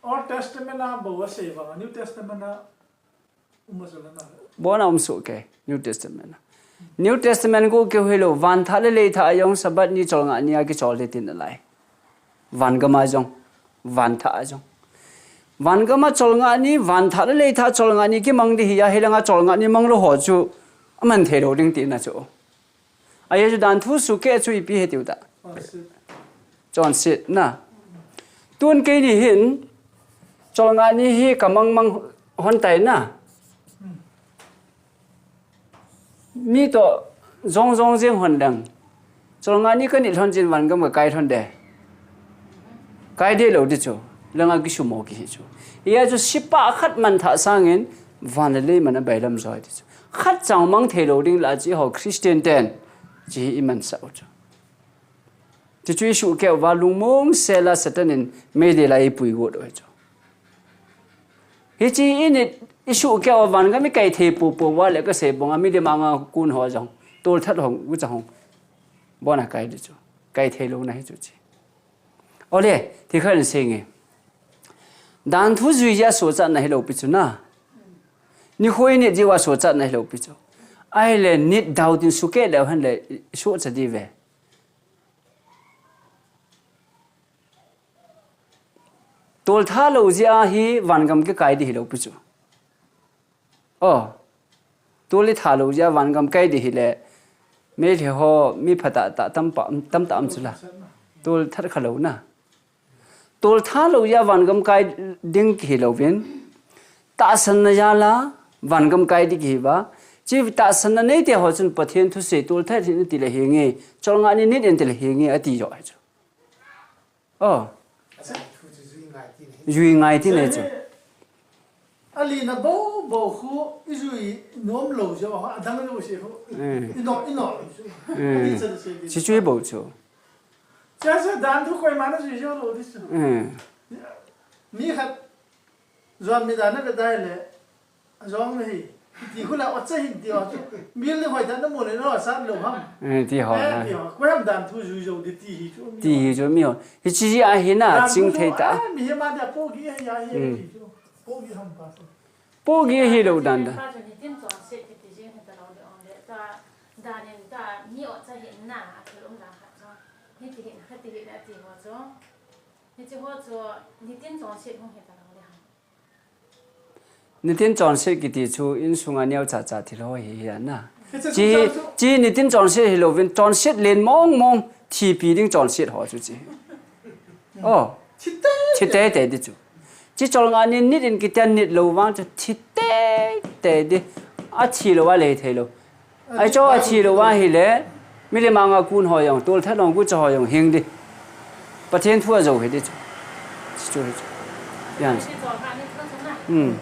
Old Testament a bou asei vang, New Testament a um a chu la na. Bon a um soh kei, New Testament a. New Testament gu keu hilou, van thah le lei thah a jong Sabbath ni cholngah nia kichol ding tin alai. Van gam a jong, van thah a jong. Van gam a cholngah ni, van thah le lei thah cholngah ni kimang ding hi a, hilanga cholngah ni mang lou ho chu aman thei lou ding tina chu. Ajeh chu dan thu sukeh chu ipi he tiu ta. Chonset na. Tun keini hin, cholngah ni hi kamang mang hon tai na. Mi toh jong jong jeng hon leng. Cholngah ni kanit lhon chin van gam kakai lhon de. Kai deh lou ding chu. Langa kisumo kihi chu. Hia chu sipa khat man thah sangin van le lei man abailam joi ding chu. Khat chang mang thei lou ding la chi ho Christian ten. Chi hi iman sah u chu. Ti chu isuhkeh uva lungmong sela Satan in meidil a ipui got u hi chu. Hichi init isuhkeh uva van gam ikai thei popo uva le kasei banga milim anga kun ho jong. Tolthat hong, gucha hong. Bon a kai ding chu. Kai thei lou na hi chu chi. Ole, ti khat in sei nge. Dan thu jui jeh a sochatna hilou pi chu na. Nikho init jeh uva sochatna hilou pi chu. Ahile nit dau tin sukeh leu hen le socha ding ve. Tolthat lou jeh a hi van gam kikai ding hilou pi chu. Oh. Tol ithat lou jeh a van gam kai ding hile. Meitei ho mi phatah tah tam pa, tam tah um chu la. Tolthat kha lou na. Tolthat lou jeh a van gam kai ding kihi louvin. Tahsanna jal a van gam kai ding kihi uva. Chi tahsanna neite ho chun Pathen thusei tolthat hih in ati le hi nge. Cholngah ni nit in ati le hi nge ati jo ahi chu. Oh. Jui ngai ti nei chu. Alina bou bou khu ijui nom lou jo, adang lou se khu. Eh. Ino, ino. Eh. Ani chan se di. Chi chu bou chu. Cha cha dan thu koima na jui jo lou di chu. Eh. Mi khat Juan mi dan na ve dai le, ajong le hi. Ti khu la ocha hin ti o chu. Mil ni hoi dan na mo le no sa lo ham. Eh, ti ho. Eh, ti ho. Ko ham dan thu jui jo di ti hi chu. Ti hi chu mi ho. Hichi a hi na ching thei ta. Mi he ma da po gi he ya he ti chu. Po gi ham pa chu. Po gi hi lo dan da. Pa chu nitin chonset kiti jing he ta lo de ong le ta. Dan in ta mi ocha hin na a thil um dan khat chu. Hiti hin, hiti hin a ti ho chu. Hichi ho chu nitin chonset hung he ta lo de ham. Nitin chonset kiti chu insunga neocha cha thil ho hi hi a na. Chi, chi nitin chonset hilouvin chonset len mong mong thipi ding chonset ho chu chi. Oh. Thi teitei di chu. Chi cholngah ni nit in kiti a nit lou vang chu thi teitei di. Athi lou a lei thei lou. Ahi chu athi lou ahile, milim anga kun ho jong, tolthat lou gucha ho jong hing di. Pathen thu ajou hi di chu. Chu hi chu. Yan. Hmm.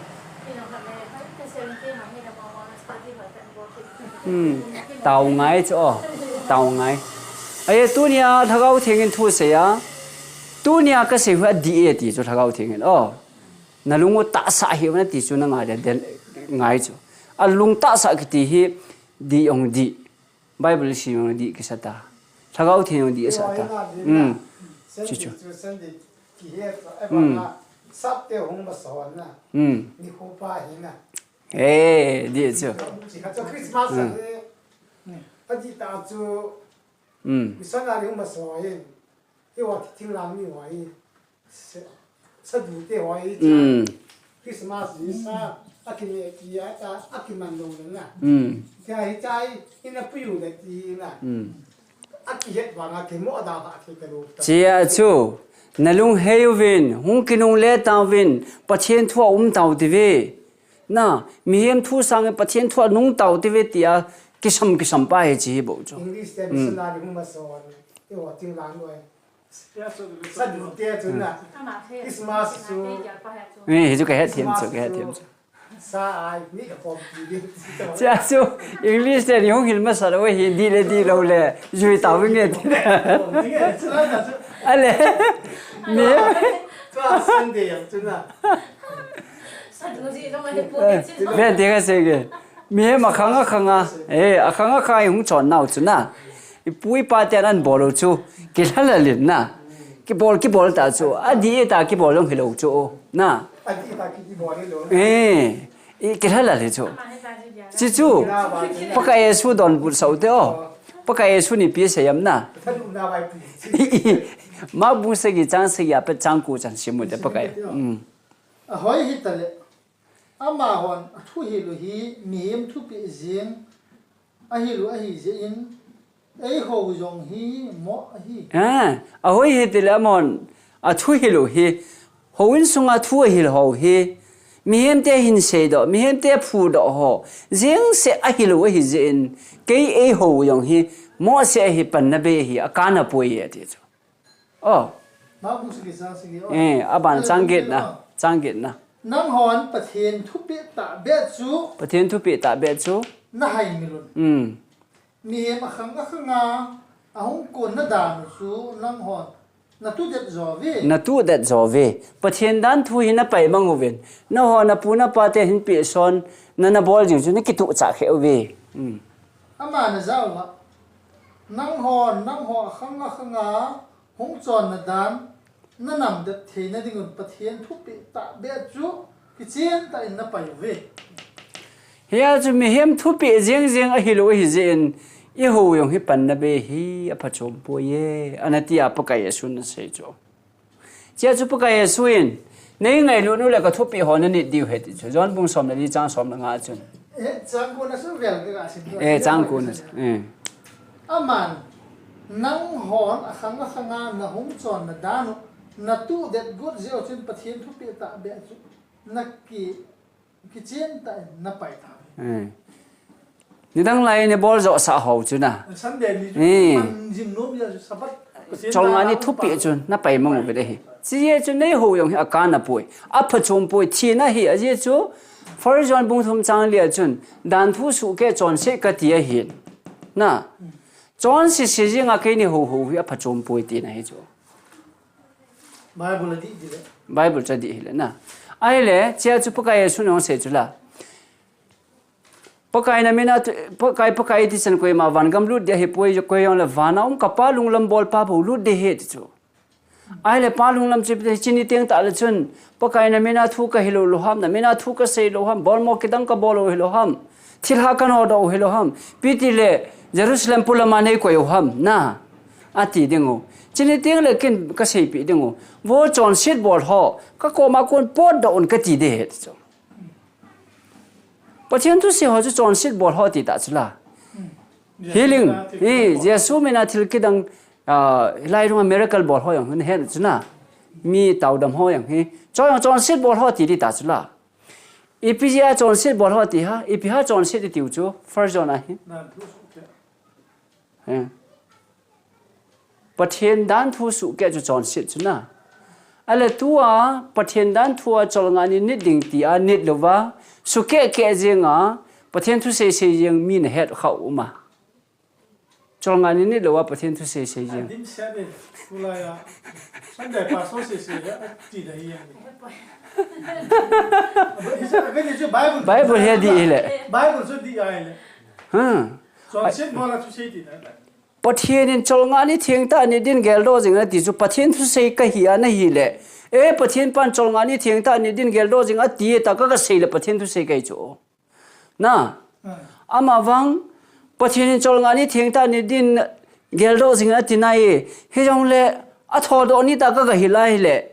Hmm. Tao ngai chu o. Tao ngai. Ahi tunia Lhagao Theng in thu asei a. Tunia kasei hu adih e ti chu Lhagao Theng in. O. Nalung u tahsa hih un ati chu nangai le den ngai chu. Alung tahsa kiti hi dih jong dih. Bible sim jong dih kisa ta. Lhagao Theng jong dih asa ta. Hmm. Chu chu. Hmm. Hmm. Eh, dih chu. Christmas hi. Adih ta chu. Hmm. Missionary hung masa ho hi. Hi wa thinglang mi wa hi. Sa, sa du te ho hi cha. Hmm. Christmas ni sa, a ki me ti a ta, a ki man lo na. Hmm. Cha hi cha hi, ina pu yu le ti na. Hmm. A ki het wa nga ki mo da ha ki ka lo ta. Chia chu, nalung hei uvin, hung kinungle tauvin, Pathen thu a um tau ti ve. Na, mihem thu sangin Pathen thu a nung tau ti ve tia, kisam kisam pa hi chi hi bou chu. English te missionary hung masa ho. Ti wa thinglang lo. Sa du te chu na. Christmas chu. Eh, hi chu ka het thiam chu, ka het thiam chu. Sa ai, ni ka pom ti di. Chia chu, English te ni hung hil masa lo hi, dih le dih lou le, jui tau nge ti. Ale. Mi. Ka Sunday yang chu na. Sa tu si jong a ni pu ni si. Ve te ka se ke. Mi ma khang a khang a. Eh, a khang a khang hung chon nau chu na. Ipu ipa te an bol u chu. Ki la la lin na. Kibol, kibol ta chu. Adih ta kibol jong hilou chu. Na. Adih ta kibol hilou. Eh. I, kilhalal hi chu. Chi chu, Pakai Jesu donbut sau te o. Pakai Jesu ni pi seiya na. Mark bung sagi chang sagi a pat chang ko chan sim u te Pakai. Mm. Ahoi hi tale. Amahon athuhil u hi mihem thupeh jeng ahil u ahi jeh in, eiho jong hi moh ahi. Ah, ahoi hi tile amahon athuhil u hi, houin sunga thu ahil ho hi, mihem te hin seidoh, mihem te phudoh ho, jeng se ahil u ahi jeh in, kei eiho jong hi, moh se ahi panna bei ahi, akana poi e ati chu. Oh. Mark bung sagi chang sagi, oh. Eh, aban chang get na, chang get na. Nanghon Pathen thupeh tahbeh chu. Pathen thupeh tahbeh chu. Na haimil un. Mm. Mihem akhang akhang a, ahung kon na dan u chu nanghon. Na tudet jo ve. Na tudet jo ve. Pathen dan thu hi na pai mang uvin. Nangho na pu na pa te hin pehson, na na bol jing chu na kituh chah khe uve. Mm. Ama na jao va. Nanghon, nangho akhang akhang a, hung chonna dan, na namdet theina dingun Pathen thupeh tahbeh chu kichen tah in na pai uve. Hia chu mihem thupeh jeng jeng ahil u ahi jeh in, eiho jong hi panna bei hi aphachom poi e, ana tia Pakai Jesun ana sei chu. Chia chu Pakai Jesu in, nei ngailut u le ka thupeh ho na nit diu ahi ti chu. John bung som le li chang som le nga chun. Eh, chang ko na su vel ka sim. Eh, chang ko na su. Eh. Aman, nanghon akhang akhang a na hung chonna dan u, na tudet got jeh u chun Pathen thupeh tahbeh chu na ki, kichen tah in na pai ta. Eh. Nidang lai ni bol jo sa ho chu na. Sunday ni chu, eh, man jim nom ya chu Sabbath. Cholngah ni thupeh chu na pai mang uve le hi. Chi jeh chu eiho jong hi akana poi. Aphachom poi, thina hi ajeh chu. First John bung thum chang li a chun, dan thu suhkeh chonset kati ahin. Na. Chonset se jeng a keini ho ho hi aphachom poi tina hi chu. Bible a dih dih le. Bible cha dih hile na. Ahile, chia chu Pakai Jesu in ahung sei chu la. Pakai na min a thu, Pakai, Pakai ti chan koima van gam lut ding ahi poi, koi jong le van a um ka Pa lunglam bol pa bou lut ding ahi ti chu. Ahile Pa lunglam chu ipi ti chini teng tah le chun, Pakai na min a thu ka hil u lou ham, na min a thu ka sei lou ham, bolmo kidang ka bol u hilou ham, thilha ka nodoh u hilou ham, ipi ti le Jerusalem polam a nei koi u ham, na, ati ding u. Chini teng le ken ka seipeh ding u. Vo chonset bol ho, ka koma kon potdoh un kati ding ahi ti chu. Pathen thusei ho chu chonset bol ho ti ta chu la. Hmm. Healing. Jesu min a thil kidang, ah, hilai lung a miracle bol ho jong hin het chu na. Mi taodam ho jong hi. Chu jong chonset bol ho ti ti ta chu la. Ipi jeh a chonset bol ho ti ham, ipi ham chonset i tiu chu, First John a hi. Eh. Pathen dan thu suhkeh chu chonset chu na. Ahile tua, Pathen dan thu a cholngah ni nit ding tia nit louva, sukeh keh jeng a, Pathen thusei sei jeng mi na het kha u um a. Cholngah ni nit louva Pathen thusei sei jeng. Dim sia de, tulai a. Sunday pastor sei sei a, ti da hi yang. Bible, Bible hi dih hile. Bible chu dih ahile. Ha. Chonset bol a thusei ti na. Pathen in cholngah ni thengtah ni din geldoh jing in ati chu Pathen thusei kahi a nahi le. E, Pathen pan cholngah ni thengtah ni din geldoh jing ati ta ka, ka sei le Pathen thusei kahi chu. Na. Hmm. Ama vang, Pathen in cholngah ni thengtah ni din geldoh jing in ati nai. Hijongle, athodoh ni ta ka, ka hil a hile.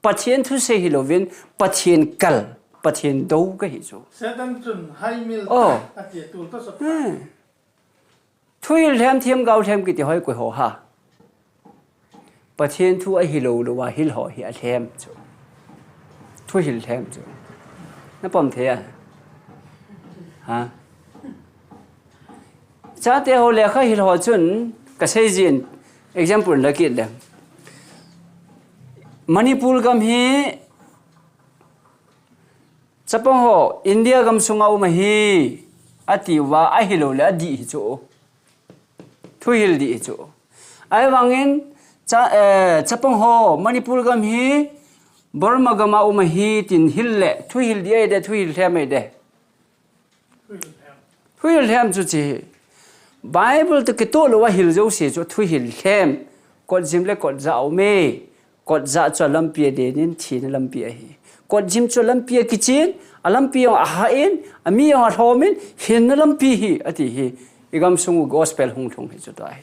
Pathen thusei hilouvin, Pathen kal, Pathen dou kahi chu. Satan chun haimil ta, ati a tul to sot. Hmm. Thuhil lhem, themgao lhem kiti hoi koi ho ha. Pathen thu ahi lou lou a hil ho hi alhem chu. Thuhil lhem chu. Na pom thei a? Ha? Chate ho lekha hil ho chun ka sei jin example la kit le. Manipur gam hi chapang ho India gam sunga um ahi, ati uva ahi lou le adih hi chu. Thuhil dih hi chu. Ahivangin Cha, eh, chapang ho, Manipur gam hi, Burma gam a um ahi, tin hil le, thuhil di ai de, thuhil lhem ai de. Thuhil lhem chu chi. Bible toh kitoh lou a hil jouse chu thuhil lhem. Kotjim le kotjah a um e. Kotjah chu a lampi a den in thina lampi ahi. Kotjim chu a lampi a kichen, a lampi jong a hah in, a mi jong a lhom in, hinna lampi hi, ati hi. I gamsung u gospel hung lhung hi chu tua hi.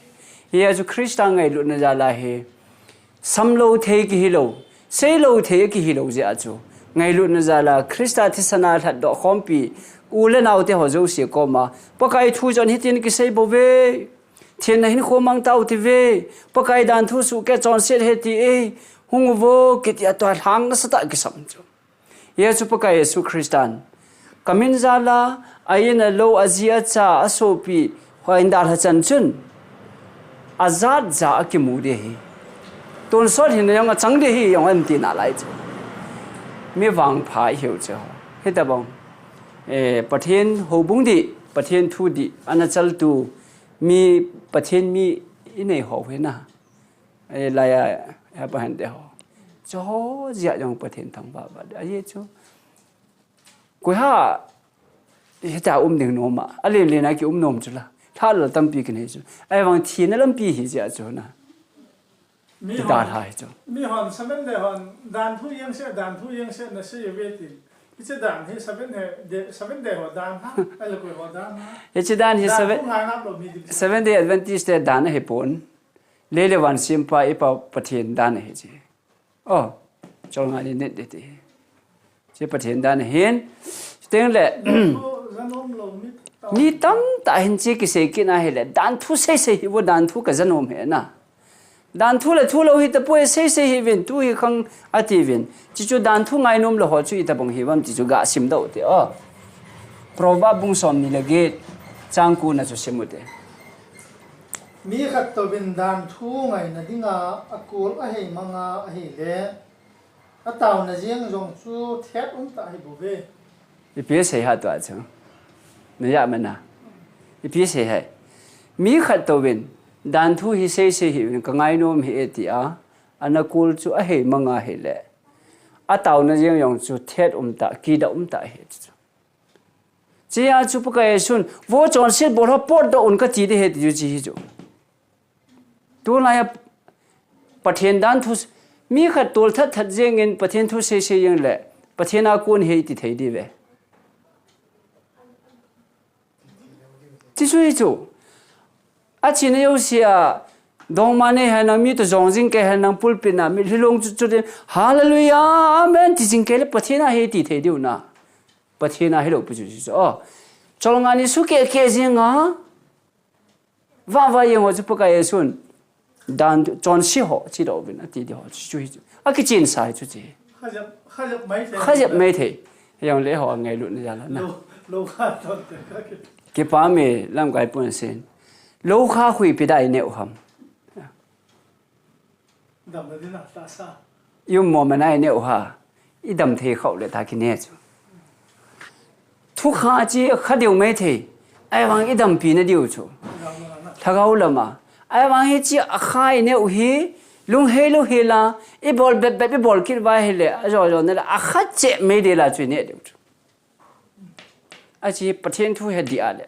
Hia chu Christa ngailutna jal a hi. Samlou thei kihi lou, seilou thei kihi lou jeh a chu. Ngailutna jal a Christa thisan a lhatdoh khompi, u le nao te ho jouse koma. Pakai thu chun hitin kisei bou ve. Thenna hinkho mang tau ti ve. Pakai dan thu suhkeh chonset ahi ti e. Hung uvo kiti a tua lhang nasatah kisam chu. Hia chu Pakai Jesu Christan. Ka min jal a, a in a lou, a ji a cha, a sopi, hoi in dalha chan chun. A jat ja a kimu di hi. Tonsot hinna jong a chang di hi jong an ti nalai chu. Mi vangpha i hiu chu. Hitabang. Eh, Pathen houbung di, Pathen thu di, ana chaltu. Mi Pathen mi i nei ho hi na. Ei, laiya, ya pa han te ho. Chu ho jia jong Pathen thangvah vah. Ahi chu. Koi ha, hita um ding nom a. A len len a ki um nom chu la. Tha la tampi kin he chu. Ahivang thina lampi hi jia chu na. Mi ti hon, ta hai chu. Mi hon seven day hon, dan thu jeng se, dan thu jeng se na se ve ti. Hiche dan hi seven he, de, seven day ho dan ha. Ai la koi ho dan ha. Hiche dan hi dan seven, thu ngai ngap lou mi di. Seven Day Adventist te dan ahi pon. Lei le van sempa i Pa Pathen dan ahi chi. Oh, Cholngah ni net de ti. Chi Pathen dan ahin. Teng le. Thu janom lou mi tam. Mi tamtah hin chi kisei kit na hi le. Dan thu sei sei hi vo dan thu ka janom hi na. Dan thu le thu lou hi tapoi sei sei hi vin tu hi khang ati vin. Chi chu dan thu ngainom lou ho chu i tabang hi vam chi chu ga sim dou ti. Oh. Proverb bung som ni le get. Chang ko na chu sim u te. Mi khat touvin dan thu ngaina dinga a kul a hei manga ahi le, a tauna jeng jong chu thet um ta hi bou ve. Ipi sei ha tua chu. Na ja mana. Ipi sei hai. Mi khat touvin dan thu hi sei sei hi ka ngainom hi e ti a, ana kul chu a hei manga hi le. A tauna jeng jong chu thet um ta, kida um ta hi chu. Chia chu Pakai Jesun, vo chonset bol ho potdoh un kati ding ahi ti chu chi hi chu. Tulai a Pathen dan thu, mi khat tol that that jeng in Pathen thu sei sei jeng le, Pathen a kon ahi ti thei ding ve. Ti chu hi chu. A china jouse a, dongma nei hen lang mi toh jong jing kei hen lang pulpit na, mitlhi long chu chu din, Hallelujah, Amen, ti jing kei le Pathen a ahi ti thei diu na. Pathen a hilou pi chu chu. Oh, Cholngah ni sukeh keh jing a. Vava jeng ho chu Pakai Jesun. Dan chonse ho, chi doh uvin, ati di ho, chu hi chu. A kichin sa hi chu chi. Khajep, khajep mai thei. Khajep mai thei. Jong le ho ngailut na jal a na. Lou, lou kha ton te ka ki. Kipa me lamkai pon sen. Lou kha khui pi dai neu ham. Dam na dina ta sa. Yum mo manai neu ha. I dam thei khau le ta kine chu. Thu kha chi kha diu mai thei. Ahivang i dampi na diu chu. Lhagao lama. Ahivang hi chi a kha i neu hi. Lunghei lou hi la. I bol bep bep i bol kit vai hi le. A jo jo na le. A kha che mai de la chu i ne diu chu. A chi Pathen thu he di a le.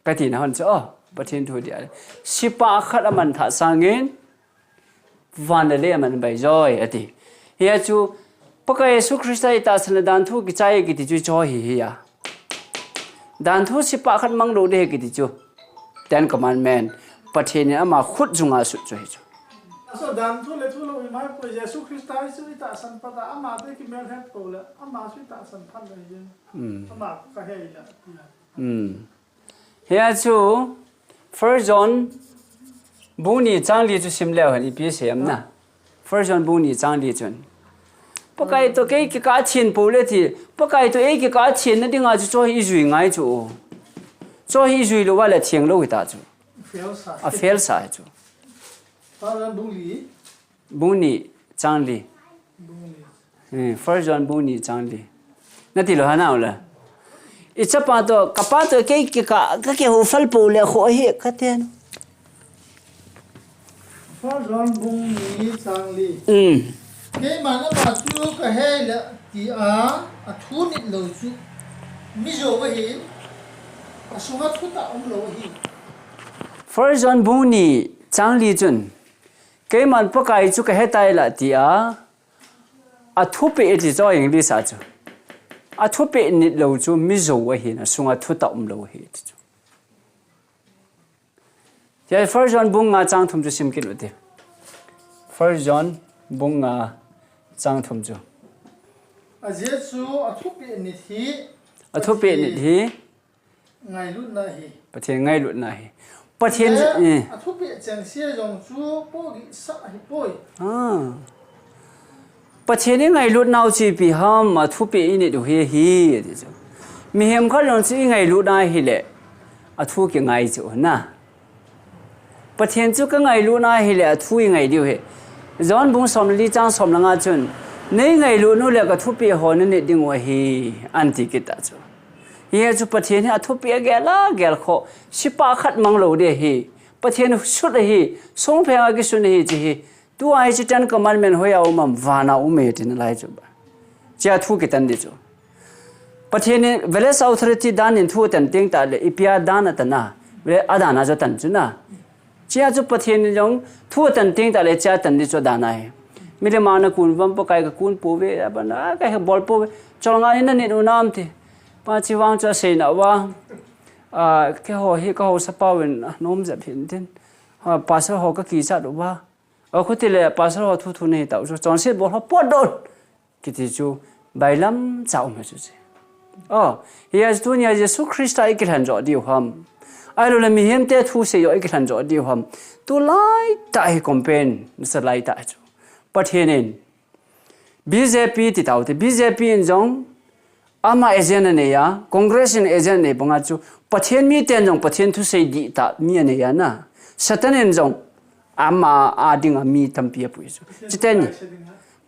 Ka tina hon chu, oh, Pathen thu dia le. Sipa khat a man thah sangin, van le lei a man bai joi, ati. Hia chu, Pakai Jesu Christa i tahsan le dan thu kichai kiti chu cho hi hi a. Dan thu sipa khat mang lou ding kiti chu. Ten Commandment. Pathen in ama khut junga sut chu hi chu. Aso dan thu le thu lou i mai poi Jesu Christa i chu i tahsan pat a ama te kimel het poi le, ama chu i tahsan phat le hi. Hmm. Ama ka he le. Hmm. Hia chu First John bung ni chang li chu sim leu hen ipi sei em na. First John bung ni chang li chun. Pakai toh kei kikah a thin pou le ti. Pakai toh ei kikah a thin na dinga chu cho hi i jui ngai chu. Cho hi i jui lou va le thiang lou hi ta chu. Fail sa. A fail sa hi chu. First John bung li. Bung ni chang li. Bung li. Hmm, First John bung ni chang li. Na ti lou ha nau la. I chapa toh, ka pa toh kei kikah, ka kihou fel pou le kho hi, ka ten. First John bung ni chang li. Um. Keiman ama chu kahei le tia athu nit lou chu mijou ahi, asunga thutah umlou ahi. First John bung ni chang li chun, keiman Pakai chu kahe tai la tia athupeh ti chu English a chu. Athupeh nit lou chu mijou ahi, asunga thutah umlou ahi ti chu. Tia First John bung nga chang thum chu sim kit u te. First John bung nga chang thum chu. Ajeh chu athupeh nit hi Athupeh nit hi ngailutna hi. Pathen ngailutna hi. Pathen Le eh. Athupeh chengse jong chu pohgih sah ahi poi. Ah. Pathen i ngailut nau chu ipi ham, athupeh i nit u hi ahi, ati chu. Mihem khat jong chu i ngailut na hile, athu kingai chu na. Pathen chu ka ngailut na hile, athu i ngai diu ahi. John bung som li chang som le nga chun, nei ngailut nu le ka thupeh ho na nit ding u ahi, anti kit ta chu. Hia chu Pathen hi athupeh a gel a gel kho, sipa khat mang lou ding ahi. Pathen sut ahi, songpheng a kisun ahi chu hi. Tua hiche Ten Commandment hoiya um am, vana um e tina lai chu ba. Chia thu kitan di chu. Pathen in valid authority dan in thu atan teng tah le, ipi a dan atan a, valid a dan a chu atan chu na. Chia chu Pathen in jong thu atan teng tah le, chia atan di chu dan a hi. Milim a na kun vam, Pakai ka kun pouve, abana ka he bol pouve. Cholngah in na nit u nam ti. Pa chi vang chu asei na va. A, keiho hi ka haosa pau in, a, nom jep hin tin. Ha, pastor ho ka kichat u va. A, khuti le pastor ho thu thu nei tau chu, chonset bol ho potdoh un kiti chu, bailam cha um ahi chu che. O, hia chu tunia Jesu Christa i kilhen jo diu ham. Ahilou le mihem te thu sei jo i kilhen jo diu ham. Tulai tah hi campaign, nasa lai tah chu. Pathen in, B J P ti tau te, B J P in jong, ama agenda nei a, Congress in agenda nei banga chu, Pathen mi ten jong Pathen thusei dihtah mi anei a na. Satan in jong ama a dinga mi tampi apui chu. Chiten ni.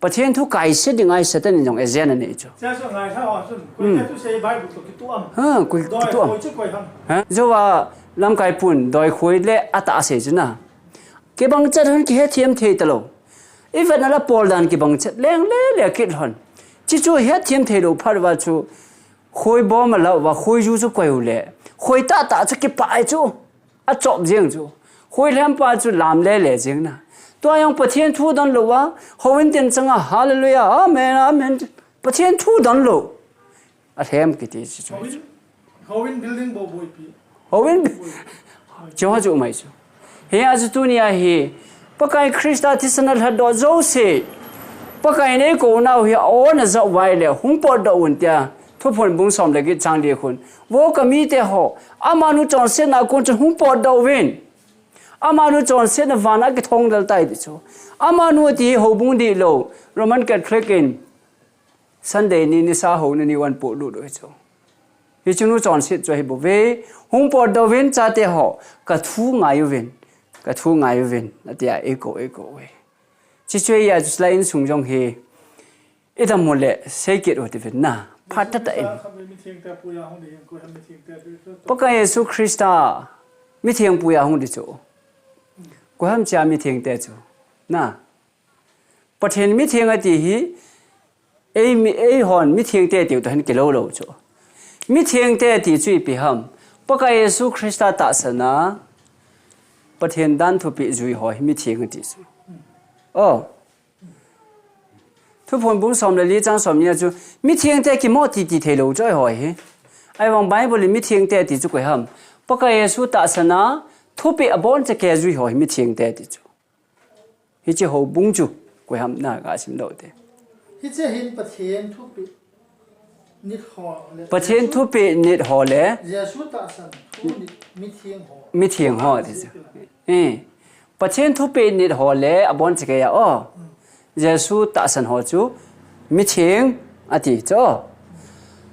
Pathen thu kaise dinga Satan in jong agenda nei chu. Chia chu ngai tha ho chun, koi te thusei Bible to kitu am. Ha, koi kitu am. Doi khoi chu koi ham. Ha? Jouva lamkai pun doi khoi le atah sei chu na. Kibang chet hon kihethem thei talou. I vetna la Paul dan kibang chet leng le le kit hon. Chi chu hethem thei lou phat uva chu khoi bom a la uva khoi ju chu koi u le. Khoi tah tah chu kipah ai chu. Achop jeng chu. Khoi lhem pa chu lam le le jeng na. Tua jong Pathen thu don lou va. Houin tin changa hallelujah, amen, amen. Pathen thu don lou. Alhem kiti chu chu. Houin, houin building bou boipi. Houin, chu ha chu mai chu. Hia chu tunia hi, Pakai Christa thisan a lhatdoh jouse. Pakai in eikou nau hi a-on ajah uva ahile, hung potdoh un tia. Thuphon bung som le get chang li khun. Vo ka mite ho, amanu chonsetna kon chun hung potdoh uvin. Amanu chonsetna vana kithong del tai ti chu. Amanu ti hi houbung dihlou, Roman Catholic in. Sunday ni nisa houna ni van polut u hi chu. Hiche nu chonset chu ahi bouve, hung potdoh uvin chate ho, ka thu ngai uvin, ka thu ngai uvin, atia eikou, eikou uve. Chi chu hia chu la insung jong hi, idam u le, sei kit u tivin na, phat tah tah in. Pakai Jesu Christa, mitheng puia hung di chu. Koi ham chia mitheng te chu, na. Pathen mitheng ati hi, ei mi, eihon mitheng te tiu toh hin kilou lou chu. Mitheng te ti chu ipi ham. Pakai Jesu Christa tahsan a, Pathen dan thupeh jui ho hi mitheng ati chu. O. Thuphon bung som le li chang som ni a chu, mitheng te kimo ti ti thei lou chu eiho hi. Ahivang Bible in mitheng te ti chu koi ham. Pakai Jesu tahsan a, thupeh abon chakei jui ho hi mitheng te ti chu. Hiche houbung chu, koi ham na ka sim lou te. Hiche hin Pathen thupeh nit ho le. Pathen thupeh nit ho le. Jesu tahsan thu nit mitheng ho. Mitheng ho ti chu. Eh. Pathen thupeh nit ho le abon chakei a o. Jesu tahsan ho chu mitheng ati chu.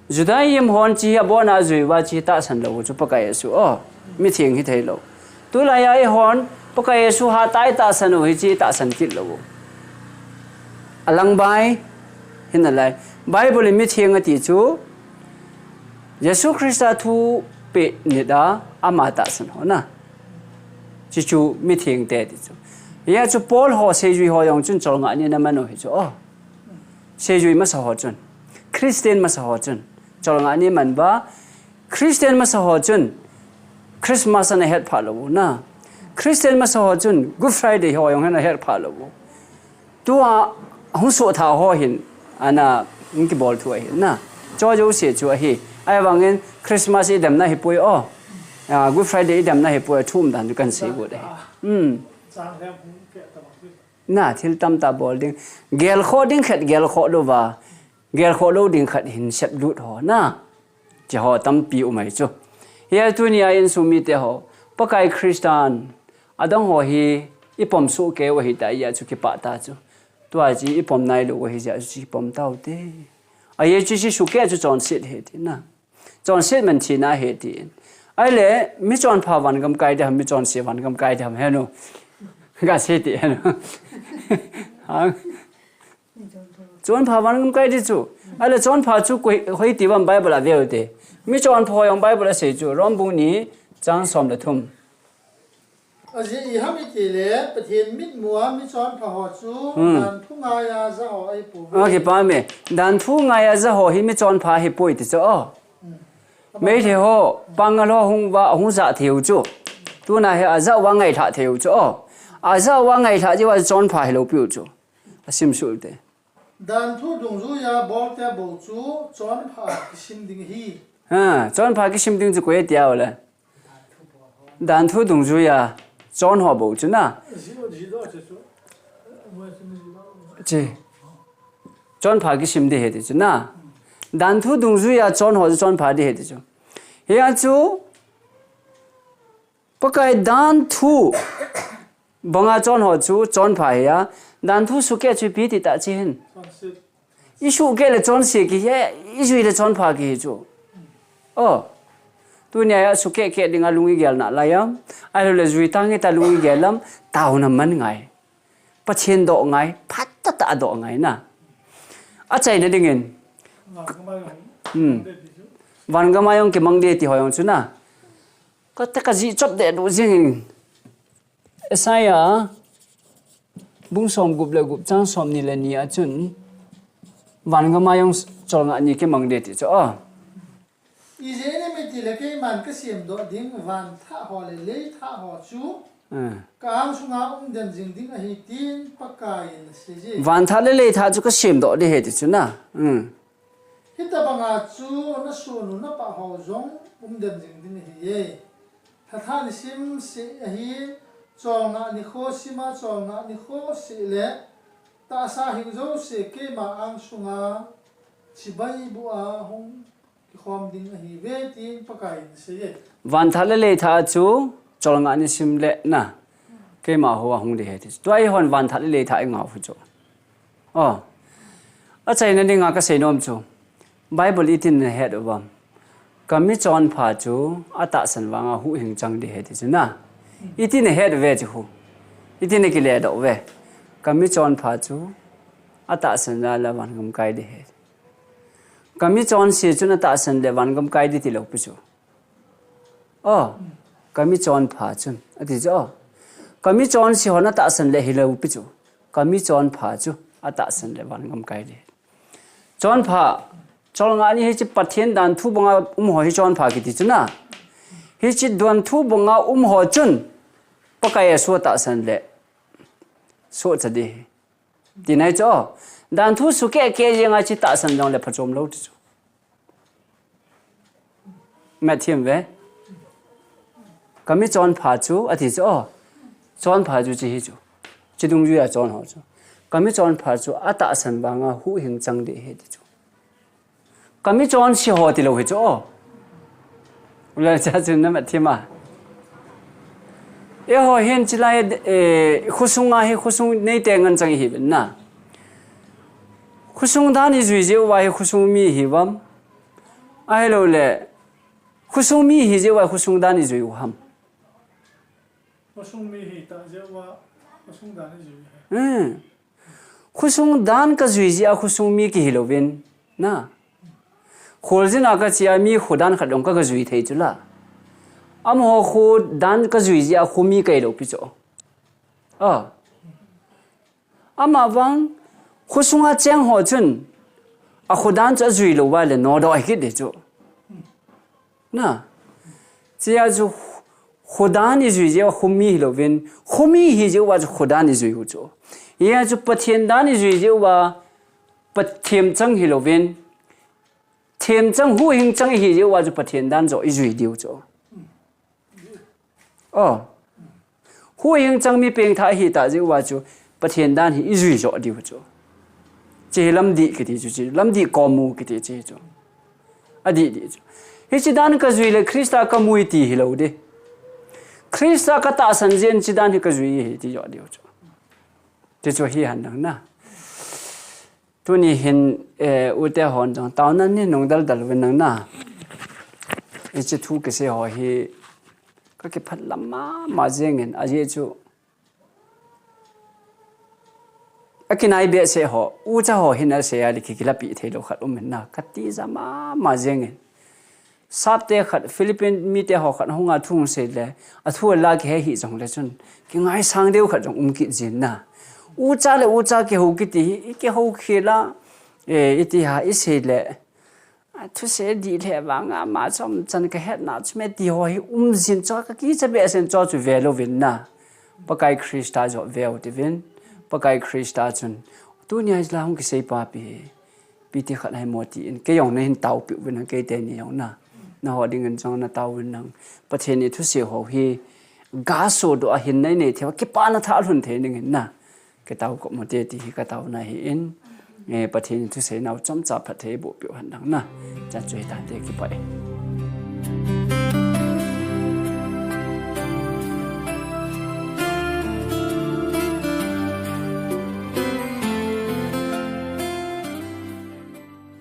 Judaism hon chi abon a jui uva chi tahsan lou chu Pakai Jesu o. Mitheng hi thei lou. Tulai a eihon Pakai Jesu hatah a tahsan u hi chi tahsan kit lou. Alang bai hin alai. Bible in mitheng ati chu Jesu Christa thupeh nit a ama tahsan ho na. Chi chu mitheng te ti chu. Hia chu Paul ho seijui ho jong chun cholngah ni ana man u hi chu. Oh. Seijui masa ho chun. Christian masa ho chun. Cholngah ni man uva. Christian masa ho chun. Christmas ana het pha lou u na. Christian masa ho chun Good Friday ho jong ana het pha lou u. Tua hung soh tha ho hin. Ana hung kibol thu ahi na. Cho jouse chu ahi. Ahivangin Christmas idemna hipoi o. Ah, Good Friday idemna hipoi, thu umdan chu kan sei got ahi. Hmm. Na, thil tamtah bol ding. Gelkhoh ding khat, gelkhoh louva. Gelkhoh lou ding khat hin seplut ho na. Hiche ho tampi um ahi chu. Hia tunia insung mite ho. Pakai Christian. Adang ho hi ipom soh kei u ahi tah jeh chu kipah ta chu. Tua chu ipom nailou u ahi jeh chu ipom tau te. Ajeh chu sukeh chu chonset ahi ti na. Chonset man thina ahi tin. Ahile, mi chonpha vangam kai ding ham, mi chonse vangam kai ding ham, henu. Ga sei ti, henu. Ha? Chonpha vangam kai ding chu. Ahile, chonpha chu koi, hoi ti vang Bible a veu te. Mi chonpha jong Bible a sei chu. Rom bung ni, chang som le thum. Ajeh iham itile, Pathen mitmua mi chonpha ho chu, hmm, dan thu ngaiya ja ho ahi pouve. Okay, pa me. Dan thu ngaiya ja ho hi mi chonpha ahipoi ti chu, oh. Hmm. Meitei ho, pangal ho hung uva, hung ja thei u chu. Tuna hi aja uva ngailhah thei u chu, oh. Aja uva ngailhah jeh uva chonpha hilou piu chu. Asim sul te. Dan thu dungjuiya bolte bou chu chonpha kisim ding ahi. Ha, chonpha kisim ding chu koi tia u le. Dan thu dungjuiya chon ho bou chu na. Chi. Chonpha kisim ding ahi ti chu na. Dan thu dungjuiya chon ho chu chonpha ding ahi ti chu. Hia chu Pakai dan thu banga chon ho chu chonpha ahi a, dan thu sukeh chu ipi ti tah chi hin. Isuhkeh le chonse kihi, ijui le chonpha kihi chu. Oh. Tunia sukeh keh dinga lung igel nalai am. Ahilou le jui tang hita lung igel am, taona man ngai. Pathen doh ngai, phatah tah a doh ngai na. Achaina dingin. Hmm. Vangam a jong kimang ding ti ho jong chu na. Kata kajih chop deh duh jing in. Isaiah, bung som gup le gup chang som ni le ni a chun, vangam a jong cholngah ni kimang ding ti chu, oh. Ijeh inem itile keiman kasemdoh ding vanthah ho le leithah ho chu, ah, ka angsunga umden jing ding ahi tin Pakaiyin aseiye. Vanthah le leithah chu kasemdoh ding ahi ti chu na. Hmm. Hitabanga chu nasoh u napah ho jong umden jing ding ahiye. Lhathah nisim seh ahin, cholngah nikho sima cholngah nikho seh le, tahsa hing jouse keima angsunga chibai buh a hung kikhom ding ahiuve, tin Pakaiyin aseiye. Vanthah le leithah chu cholngah nisim le na, keima hoa hung ding ahi ti. Tua eihon vanthah le leithah ingah u chu. Oh. Achaina dinga kasei nom chu, Bible itin nahet uvam. Kami chonpha chu atahsan vanga huhhing chang ding ahi ti chu na. Itin nahet uve chu hu. Itin nakile doh uve. Kami chonpha chu atahsan jal a vangam kai ding ahi. Kami chonse chun atahsan le vangam kai ding tilou pi chu. Oh, kami chonpha chun, ati chu, oh. Kami chonse hon atahsan le hilou pi chu. Kami chonpha chu atahsan le vangam kai ding. Chonpha, cholngah ni hiche Pathen dan thu banga um ho hi chonpha kiti chu na. Hiche dan thu banga um ho chun, Pakai Jesu atahsan le sohcha ding. Tina ahi chu, oh. Dan thu sukeh keh jenga chu tahsan jongle phachom lou ti chu. Matthew ve. Kami chonpha chu, ati chu, oh. Chonpha chu hiche hi chu. Hiche dungjuiya chon ho chu. Kami chonpha chu atahsan vanga huhhing chang ding ahi ti chu. Kami chonse ho tilou hi chu, oh. Ule cha chu namat thim a. Eiho hin chilai, eh, khosunga hi khosung neite ngen chang ihiuvin na. Khosung dan ijui jeh uva hi khosung mi ihiuvam. Ahilou le, khosung mi ihi jeh uva khosung dan ijui u ham. Khosung mi hita jeh uva, khosung dan ijui u ham. Hmm. Khosung dan kajui jeh a khosung mi kihi louvin, na. Kholjin a kache a mi kho dan khat jong ka, kajui thei chu la. Amaho kho dan kajui jeh a kho mi kahi lou pi chu. Ah. Ama vang, khosunga cheng ho chun, akhodan chu ajui lou va le nodoh hi kit ding chu. Na. Chia chu khodan ijui jeh uva khomi hilouvin, khomi hi jeh uva chu khodan ijui u chu. Hia chu Pathen dan ijui jeh uva, Pathen chang hilouvin, themchang huhhing chang ihi jeh uva chu Pathen dan joh ijui diu chu. Oh. Huhhing chang mi pengthah ihi tah jeh uva chu Pathen dan hi ijui joh diu chu. Hiche hi lamdih kiti chu, hiche lamdih komu kiti hiche chu. Adih dih chu. Hiche dan kajui le Christa kamu iti hilou ding. Christa katahsan jeh in hiche dan hi kajui ahi ti joh diu chu. Hiche chu hi hen lang na. Tuni hin, eh, ute hon jong taona nei nung daldal uvin lang na. Hiche thu kisei ho hi kakipah lam mama jengin, ajeh chu akinai behseh ho, ucha ho hin asei a le ki, kilapi theilou khat um in na, katija mama jengin. Sapte khat, Philippine mite ho khat hunga thu asei le, athu ala kihe hih jongle chun, kingaisang deu khat jong um kit jin na. Ucha le ucha kihou kiti hi, ikihou khel a, eh, iti ha, isei le, athusei dih lheh vanga ama chomchan kahetna chu me ti ho hi um jin chu kakicha behseh in chu chu velouvin na. Pakai Christa joh veu tivin, Pakai Christa chun, tunia jila hung kisei papi hi, ipi ti khat ahimo tin, kei jong nahin taopeh uvin lang, kei teni jong na. Nangho dingin jong nataovin lang. Pathen in thusei ho hi, gasodoh a hin nei nei thei, kipana thah lhun thei dingin na. Kitao kop ute ti hi kataona ahin, eh, Pathen in thusei nau chomcha phatthei boh peh hen lang na. Chan chu hitante, kipah e.